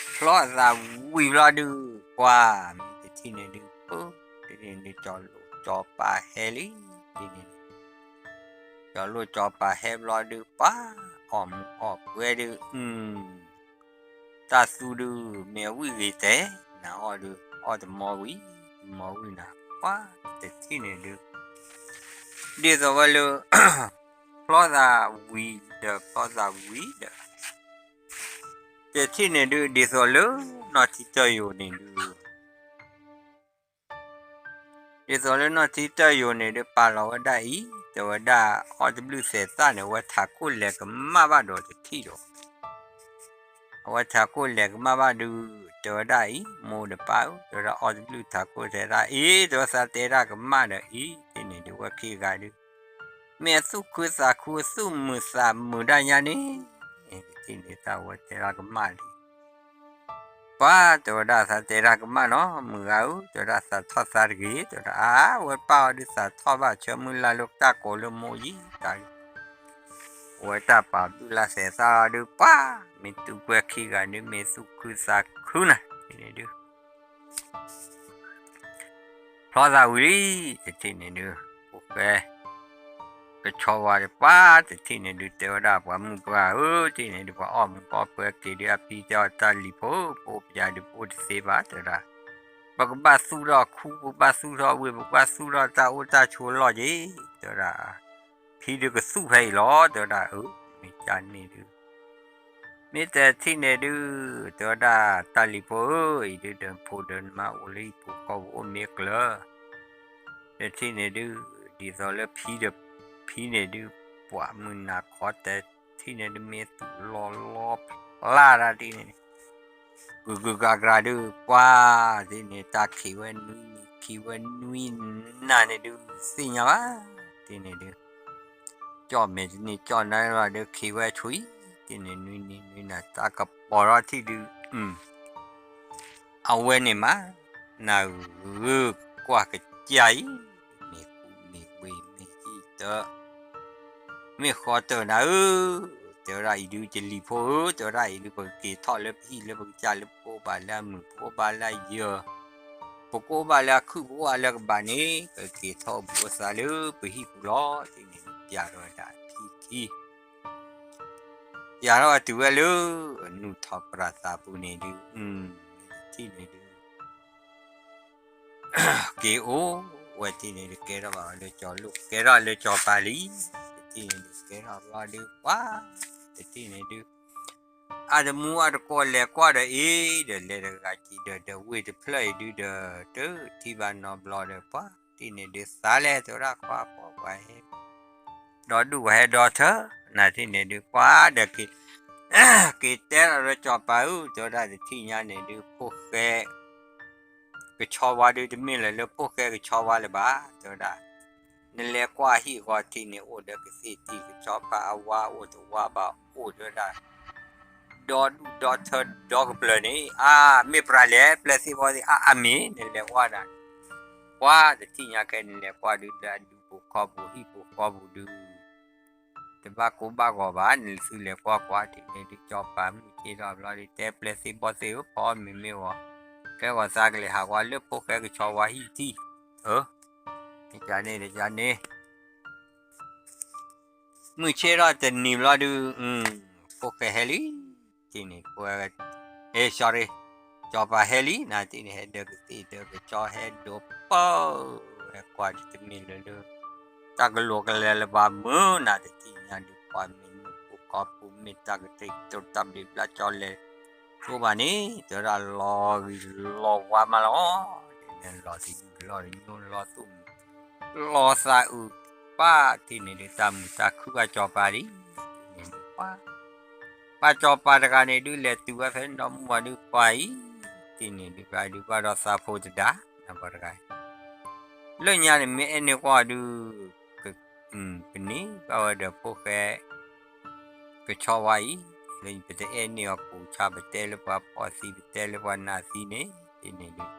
သးဝံၤဘျီဒုး ပှၤမ့ၢ်တထံၣ်န့ၣ်ဒုး ပၢ်, တထံၣ်န့ၣ်ဒုး ကၠီၤလိၣ်ကၠီၤပၤဟဲလံ, တထံၣ်န့ၣ်ဒုး ကၠီၤလိၣ်ကၠီၤပၤဟဲဘျီဒုး ပှၤအီၣ်မူးအီၣ်ပှဲၤဒုး, တၢ်သူဒုး မ့ၢ်အဝံၣ်ဂ့ၤတဲာ်, နၤအီၣ်ဒုး အီၣ်တမီဝံၤ, တမီဝံၤနၤ ပှၤတထံၣ်န့ၣ်ဒုး ဒ်သိးဝဲလၢ ဖျီသးဝံၤဒီး ဖျီသးဝံၤဒီး တထံၣ်န့ၣ်ဒုး ဒ်သိးလၢနီၢ်ထံတၢ်ယိာ်န့ၣ်ဒုး ဒ်သိးလၢနီၢ်ထံတၢ်ယိာ်န့ၣ်ဒုး ပာ်လီၤဝဲဒၣ်အံၤ, တဲဝဲဒၣ်အီၣ်တဘျုးသဲးသၣ်န့ၣ် အဝဲထးခိၣ်လဲၤကမၣ်ဘၣ်ဒီးတထံၣ်ဒီး အဝဲထးခိၣ်လဲၤကမၣ်ဘၣ်ဒုး, တဲဝဲဒၣ်အံၤ မိၢ်ဒီးပၢ်ဧၢ, တဲဝဲဒၣ်အီၣ်တဘျုးထးခိၣ်သဲးသၣ်အံၤ, တဲဝဲသးတဲတၢ်ကမၣ်ဒီးအံၤ, တထံၣ်န့ၣ်ဒုး ဝဲခံဂၤဒုး မ့ၢ်အသူၣ်ခုသးခု အသူၣ်မုာ်သးမုာ်ဒၣ်ညါန့ၣ်, တထံၣ်န့ၣ်သးဝဲတဲတၢ်ကမၣ်လံ ပှၤတဲဝဲဒၣ်သးတဲတၢ်ကမၣ်နီၤ မုၢ်ဂၤဧၢ, တဲဝဲဒၣ်သးထီၣ်သးတဂ့ၤ, တဲဝဲဒၣ်အါ ဝဲပၢ်အီၤဒုးသးထီၣ်ဘၣ် ဆၢမုၢ်လၢ်လၢတၢ်ကိးလၢမိၢ်ယံၤတၢ်, အဝဲတၢ်ပာ်ဘျုးလၢသဲးသၣ်အီၤဒုး ပှၤ မ့ၢ်သူၣ်ကွဲခံဂၤဒုး မ့ၢ်သူၣ်ခုသးခုနၤ တထံၣ်န့ၣ်ဒုး ဖျီသးဝံၤလံ, တထံၣ်န့ၣ်ဒုး ဖိၣ်ဃဲ ကဆီဝါဒီး ပှၤတထံၣ်န့ၣ်ဒုး တဲဝဲဒၣ်ပှၤမုၢ်ပှၢ်ဧၢ, တထံၣ်န့ၣ်ဒုး ပှၤအီၣ်မူးအီၣ်ပှဲၤက့ၤဒုး အဖံတဲအီၤတၢ်လံၤဖိ, ပအိၣ်ပယၤဒုး ပအိၣ်တသ့ဘၣ် တဲဝဲဒၣ်, ပကဘၣ်သူၣ်ထီၣ်ခူ ပကဘၣ်သူၣ်ထီၣ်ဝ့ၢ် ပကဘၣ်သူၣ်ထီၣ်တၢ်အိၣ်တၢ်ဆိးလီၢ်က့ၤ, တဲဝဲဒၣ်, ဖံဒုးကသူၣ်ဖဲအံၤလီၤ တဲဝဲဒၣ်, အၢ မ့ၢ်ကန့ၣ်ဒုး မ့ၢ်တထံၣ်န့ၣ်ဒုး တဲဝဲဒၣ်တၢ်လံၤဖိဧၢ, အံၤဒုးဒီးဖိဒီးနမါအိၣ်လၢဟံၣ်ပူၤဃီပူၤအိၣ်မ့ၢ်ကျၢၤ, တထံၣ်န့ၣ်ဒုး ဒ်သိးလၢဖံဒီး ဖံန့ၣ်ဒုး ပှၤမုၢ်နၤခီတဲ ထံၣ်န့ၣ်ဒုး မ့ၢ်သူၣ်လီၤလီၤဖျါတၢ်ထံၣ်န့ၣ် ဂုၤဂုၤဂၤဂၤဒုး ပှၤ ထံၣ်န့ၣ်တၢ်ခံးဝဲနွံနံၤ ခံးဝဲနွံနၤန့ၣ်ဒုး သ့ၣ်ညါဘၣ်, ထံၣ်န့ၣ်ဒုး ကၠီၣ်မဲာ်တနံၤကၠီၣ်နၤဘၣ်ဒုး ခံးဝဲဆံး, ထံၣ်န့ၣ်နွံနံၤနွံနၤ တၢ်ကပီၤထီၣ်ထံၣ်ဒုး အဝဲန့ၣ်မး နၤဂုၤကွၢ်ကစၢ်အံၤ, မ့ၢ်ကူမ့ၢ်ဝ့ၢ်မ့ၢ်ဟံၣ်တၢ မ့ၢ်ဃီတၢၢ်နၤဧၢ, တဲဝဲဒၣ်အံၤဒုး ယလံၤဖိဧၢ, တဲဝဲဒၣ်အံၤဒုး ပကက့ၤထီၣ်လၢပဟံၣ်လၢပကစၢ်လၢပကအိၣ်ဘၣ်လၢအမုာ် ပကအိၣ်ဘၣ်လၢအယၢၤ, ပကအိၣ်ဘၣ်လၢအခုၣ် ပကအိၣ်ဘၣ်လၢကဘၣ်န့ၣ် ပကက့ၤထီၣ်အိၣ်ဘှံးအိၣ်သါလၢပဟံၣ်ပူၤလီၤ, ထံၣ်န့ၣ်ဒုး ပျးထီၣ်ဝဲဒၣ်အခံခံ ပျးထီၣ်ဝဲတုၤဝဲလၢအနုာ်ထီၣ်ပြၢ်သးပူၤန့ၣ်ဒုး, ထံၣ်န့ၣ်ဒုး က့ၤအိၣ်ဝဲထံၣ်န့ၣ်ဒုး ကဲထီၣ်ဘၣ်ဝဲလၢကၠီၤလိၣ် ကဲထီၣ်လၢကၠီၤပၤလံ, တထံၣ်န့ၣ်ဒုး ကဲထီၣ်ဘျီဒုး ပှၤ တထံၣ်န့ၣ်ဒုး အတမူအတကိးလဲၤကွၢ်ဒီးအ့ၣ် ဒီးလဲၤတဂၤကံၤဒီး ဒီးဝ့ၢ်တဖျၢၣ်အံၤဒုးဒီး တထံၣ်ဘၣ်နီတဘျီဒီး ပှၤထံၣ်န့ၣ်ဒုး သးလဲၣ် တဲဝဲဒၣ် ခွါဖိ ပှၤဟဲ ဒီဒူၣ်ပှၤဟဲဒီထၢ နၤထံၣ်န့ၣ်ဒုး ပှၤဒီး က့ၤတဲထီၣ်လၢကၠီၤပၤဧၢ တဲဝဲဒၣ် တထံၣ်ညါန့ၣ်ဒုး ဖိၣ်ဃဲ ကဆီဝါဒုး တမ့ၢ်လၢၤလၢဖိၣ်ဃဲကဆီဝါလၢၤဘၣ် တဲဝဲဒၣ်, နလဲၤကွၢ်ဟံၣ်အဂီၢ်ထံၣ်န့ၣ် အိၣ်ဒီးကသ့ၣ်တံၢ်ကဆီဖါအဝါအိၣ်တဝါဘၣ်အိၣ်တဲဝဲဒၣ်, ဒီဒူၣ်ဒီထၢဒီကပျၢၤန့ၣ် အါ မ့ၢ်ပြၤလဲၣ် ပျဲၢ်သ့ၣ်ဘီသ့ၣ် အါ အါမ့ၢ် နလဲၤကွၢ်ဒၣ် ပှၤတထံၣ်ညါခဲ နလဲၤကွၢ်ဒုး လၢအဒူၣ်ပူၤခီပူၤဟံၣ်ပူၤဃီပူၤဒုး တဘၣ်ကိၢ်ဘၣ်ဂီၤဘၣ် နသုလဲၤကွၢ်ကွၢ် ဒ်န့ၣ်ဒုး စီၤပၤမုၢ်ဆ့ၣ်ထီၣ်ဘျီဒုး တဲပျဲၢ်သ့ၣ်ဘီၣ်သ့ၣ်ဧၢ ဖီမ့မ့ၢ်ဂီၤ ကဲဂီၤသးကလဲၤဟးကွၢ်လၢဖိၣ်ဃဲကဆီဝါဟံၣ်ထံၣ်ဧၢ တကန့ၣ်တကန့ၣ် မုၢ်ဆ့ၣ်ထီၣ်တနံၤဘျီဒုး ဖိၣ်ဃဲဟဲလံ တထံၣ်န့ၣ် အဲ sorry စီၤပၤဟဲလံ နတထံၣ်န့ၣ် ဟဲဒၢကသ့ၣ်ဒၢကဆီ ဟဲဒိးပၢ ဟဲကွၢ်ဒ်တမ့ၢ်လၢလၢ တၢ်ကလိၤကလဲၤလၢၤဘၣ်မုၢ် နတထံၣ်ညါဒုး ကွၢ်မ့ၢ်နူၢ်ပူၤခီပူၤ မ့ၢ်တၢ်ကတၢၢ်ကတိၤတၢ်ဘျ့ဘျၣ်ကၠီလဲၤ ဆိဘၣ်န့ၣ် တဲဝဲဒၣ်လီၤဂံၢ်လီၤဝါမးလီၤ လီၤတယူၢ်လီၤတညိၣ်လီၤသူၣ်မုာ် လီၤသးအုး ပၢ်တထံၣ်န့ၣ်ဒုး တၢ်မုာ်တၢ်ခုၣ်ဘၣ်စီၤပၤလံ တထံၣ်န့ၣ်ဒုး ပှၤ ပှၤစီၤပၤတဂၤန့ၣ်ဒုး လဲၤတုၤဝဲဖဲန့ၣ်ဒီမုၢ်ဝံၤဒုး ပှၤအံၤ တထံၣ်န့ၣ်ဒုး ဘၣ်ဒုးဘၣ်ဒီးသးဖိတဒါ နပှၤတဂၤ လၢညါန့ၣ် မ့ၢ်အဲၣ်န့ၢ်ကွၢ်ဒုး ကန့ၢ်ဘၣ်ဝဲဒီးဖိၣ်ဃဲ ကဆီဝါအံၤ လၢပတအဲၣ်န့ၢ်အီၤပိာ်ဆါ ပတဲလၢပှၤဖှီၣ်သံ ပတဲလၢပှၤနးသံန့ၣ် တထံၣ်န့ၣ်ဒုး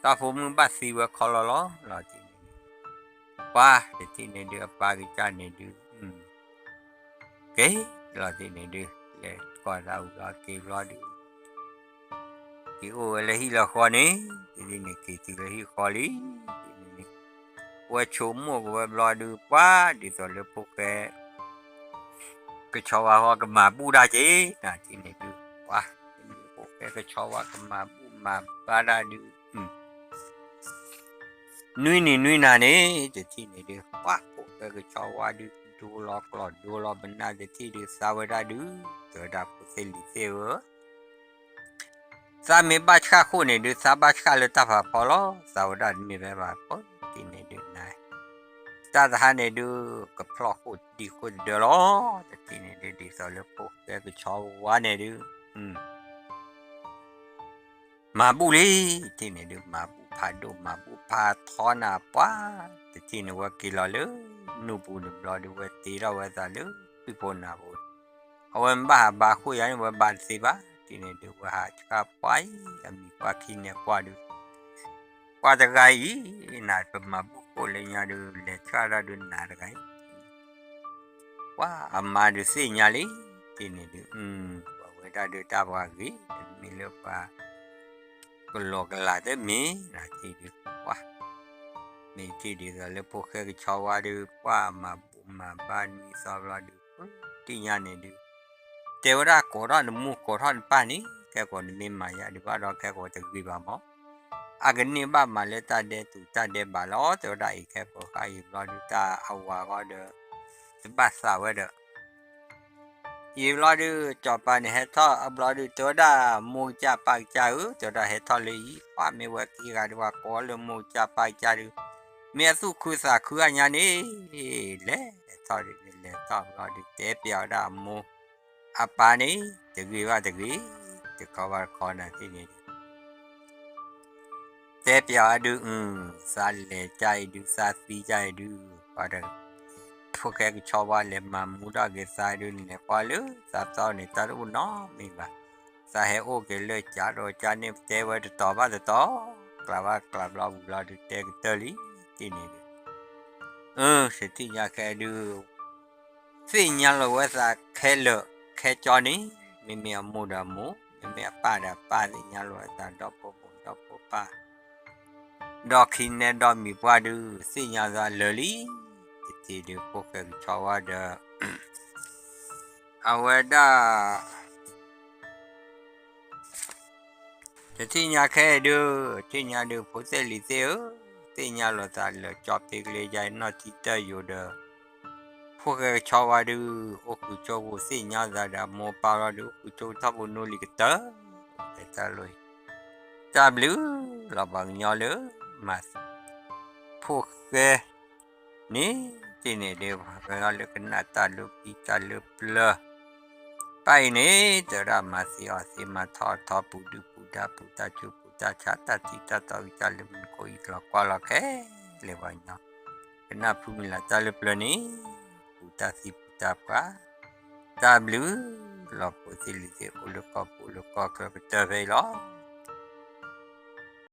သးဖိမုၣ်ဘၣ်သံဝဲခီလီၤလီၤ လီၤတထံၣ်န့ၣ်ဒုး ပှၤ တထံၣ်န့ၣ်ဒုး အပၢ်ကစၢ်န့ၣ်ဒုး က့ၤ လီၤတထံၣ်န့ၣ်ဒုး လဲၤကွၢ်တၢ်အူလီၤက့ၤဘျီဒုး က့ၤအိၣ်ဝဲလၢဟံၣ်လီၤဃီန့ၣ် တထံၣ်န့ၣ်က့ၤတုၤလၢဟံၣ်ဃီလံ တထံၣ်န့ၣ် ဝဲဆိကမိၣ်က့ၤဝဲဘျီဒုး ပှၤဒ်သိးလၢဖိၣ်ဃဲ ကဆီဝါဃီကမၤဘူၣ်တၢ်က့ၤ နတထံၣ်န့ၣ်ဒုး ပှၤ ဖိၣ်ဃဲကဆီဝါကမၤဘူၣ်မၤဘါတၢ်ဒုး နွံနံၤနွံနၤန့ၣ် တထံၣ်န့ၣ်ဒုး ပှၤဖိၣ်ဃဲကဆီဝါဒုး ဒိလီၤကျီၢ်ဒိလီၤပနၢ် တထံၣ်ဒုး သးဝဲဒၣ်ဒုး တဲဝဲဒၣ်ဖိသ့ၣ်လံၤသ့ၣ်ဧၢ သးမ့ၢ်ဘၣ်ဆၣ်ဃိၣ်န့ၣ်ဒုး သးဘၣ်ဆၣ်လၢတၢ်ဖးဖီလီၤ သးဝဲဒၣ်တမ့ၢ်ဖဲဘၣ် ပတထံၣ်န့ၣ်ဒုး န တၢ်တဟါန့ၣ်ဒုး ကဖျီၣ်ဃိၣ်ဒံဃိၣ်တဒၢလီၤ တထံၣ်န့ၣ်ဒုး ဒ်သိးလၢဖိၣ်ဃဲကဆီဝါန့ၣ်ဒုး မၤဘူၣ်လံ တထံၣ်န့ၣ်ဒုး မၤဘူၣ်ဖးဒိၣ်မၤဘူၣ်ဖးထီနၤပှၤ တထံၣ်န့ၣ်ဝဲက့ၤလီၤလၢ နူၢ်ပူၤန့ၣ်ဘျီဒုး ဝဲတ့ထီၣ်ဝဲသးလၢ ဖုၣ်ဖိနၢ်ဖိ အဝဲမ့ၢ်ဘၣ်ဟးဘါဃိၣ်ယါန့ၣ် ဝဲဘါတသ့ဘၣ် တထံၣ်န့ၣ်ဒုး ဝဲဟးဆှၣ်ပှၤအံၤ အမံၤပှၢ်ခံန့ၣ်ကွၢ်ဒုး ပှၤတဂၤအံၤ နပမၤဘူၣ်ဃိၣ်လၢညါဒုး လဲၤဆှၣ်တၢ်ဒုးနၤတဂၤအံၤ ပှၤအမါဒုးသ့ၣ်ညါလံ တထံၣ်န့ၣ်ဒုး ပှၤဝဲဒၣ်ဒုးတၢ်ပှၤဂ့ၤ တမ့ၢ်လၢပှၤ ကလီကလးတမ့ၢ် နတထံၣ်ဒုး ပှၤ မ့ၢ်တထံၣ်ဒ်သိးလၢဖိၣ်ဃဲကဆီဝါဒုး ပှၤမၤဘူၣ်မၤဘါနွံသီဘျီဒုး တထံၣ်ညါန့ၣ်ဒုး တဲဝဲဒၣ်ကိးထီၣ်နမိၢ်ကိးထီၣ်နပၢ်န့ၣ် ခဲကိးနမ့ၢ်မၤယါဒုးဘၣ်ဒီးခဲကိးတဂ့ၤဘၣ်မး အကန့ၢ်ဘၣ်မးလၢတၢ်ဒဲးတူာ်တၢ်ဒဲးဘးလီၤ တဲဝဲဒၣ်အံၤခဲကိးဃါအံၤဘျီဒုး တၢ်အဝၤဃီဒီး တဘၣ်သးဝဲဒီး အံၤဘျီဒုး စီၤပၤန့ၣ်ဟဲထီၣ်အဘျီဒုး တဲဝဲဒၣ်မိၢ်ကစၢ်ပၢ်ကစၢ်ဧၢ တဲဝဲဒၣ်ဟဲထီၣ်လၢအံၤ ပှၤမ့ၢ်ဝဲခံဂၤဒုး ပှၤကိးလၢမိၢ်ကစၢ်ပၢ်ကစၢ်ဒုး မ့ၢ်အသူၣ်ခုသးခုအညါန့ၣ် လဲၤထီၣ်ဒုး လဲၤထီၣ်ဘျီဒုး တဲပျးဝဲဒၣ်အမိၢ် အပၢ်န့ၣ် တဂ့ၤဘၣ်တဂ့ၤ တခီဘၣ်တခီနၤသ့ၣ်န့ၣ် တဲပျးဝဲဒုး သးလဲၤကၢ်အံၤဒုး သးသံကၢ်အံၤဒုး ပှၤဒီး ဖိၣ်ဃဲကဆီဝါလဲၤမၤမူထီၣ်က့ၤသးဒုး နလဲၤကွၢ်လၢသးသီန့ၣ် တၢ်တအိၣ်နီတမံၤဘၣ်. သးဟဲအိၣ်က့ၤလၢကၢ်ဒီးကၢ်န့ၣ် တဲဝဲတတီၤဘၣ်တတီၤ, ကျးဘၣ်ကျးဘျီဝံၤလီၤဒုး တဲကတၢၢ်လံ တထံၣ်န့ၣ်ဒုး အၢ တထံၣ်ညါခဲဒုး သ့ၣ်ညါလီၤဝဲသးခဲလၢာ်ခဲကၠီန့ၣ် မ့မ့ၢ်အမိၢ်ဒီးအမိၢ်, မ့မ့ၢ်အပၢ်ဒီးအပၢ် သ့ၣ်ညါလီၤဝဲသးဒီဖိမိၢ်ဒီဖိပၢ်, ဒီခံနဲဒီမံၤပှၢ်ဒုး သ့ၣ်ညါသးလၢာ်လံ. တထံၣ်ဒုး ဖိၣ်ဃဲကဆီဝါဒီး အဝဲဒၣ် တထံၣ်ညါခဲဒုး တထံၣ်ညါဒုး ဖိသ့ၣ်လံၤသ့ၣ်ဧၢ, သ့ၣ်ညါလိာ်သးလၢာ်ကၠီဖ့ကလ့ယါနီၢ်ထံတၢ်ယိာ်ဒီး ဖိၣ်ဃဲကဆီဝါဒုး အိၣ်ဃုာ်ဆိကမိၣ်သ့ၣ်ညါသးဒီးအမိၢ်ပၢ်လီၤဒုး အိၣ်ဃုာ်ဆိကမိၣ်ထီၣ်ဖိနီၢ်လံၤကတၢၢ် ဖဲတၢ်လီၢ်အံၤ တၢ်ဘျုးလီၤပှၤကညီလၢ မၤ ဖိၣ်ဃဲ န့ၣ် တထံၣ်န့ၣ်ဒုး ပှၤကညီလၢကနၣ်တၢ်လၢပံတၢ်လၢပျၢၤ ပၢ်အံၤန့ၣ် တဲဝဲဒၣ်မၤသံအီၤသံ မၤထီၣ်အထီ ပူၤဒုၣ်ပူၤဒါ ပူၤတၢ်စူၤပူၤတၢ်ဆါ တၢ်ထံတၢ်တီကစၢ်လၢမူခိၣ်အံၤ လီၤကွၢ်လီၤခဲလၢာ်ပှၤကညီ ကနၣ်ဖုမုၢ်လၢ်တၢ်လၢပျၢၤန့ၣ် ပူၤတၢ်သံပူၤတၢ်ပှၢ် တၢ်ဘျုးလီၤ ဖိသ့ၣ်လံၤသ့ၣ် အိၣ်လၢကီၢ်ပူၤလၢကီၢ်ချၢကတၢၢ်ဖဲအံၤလီၤ.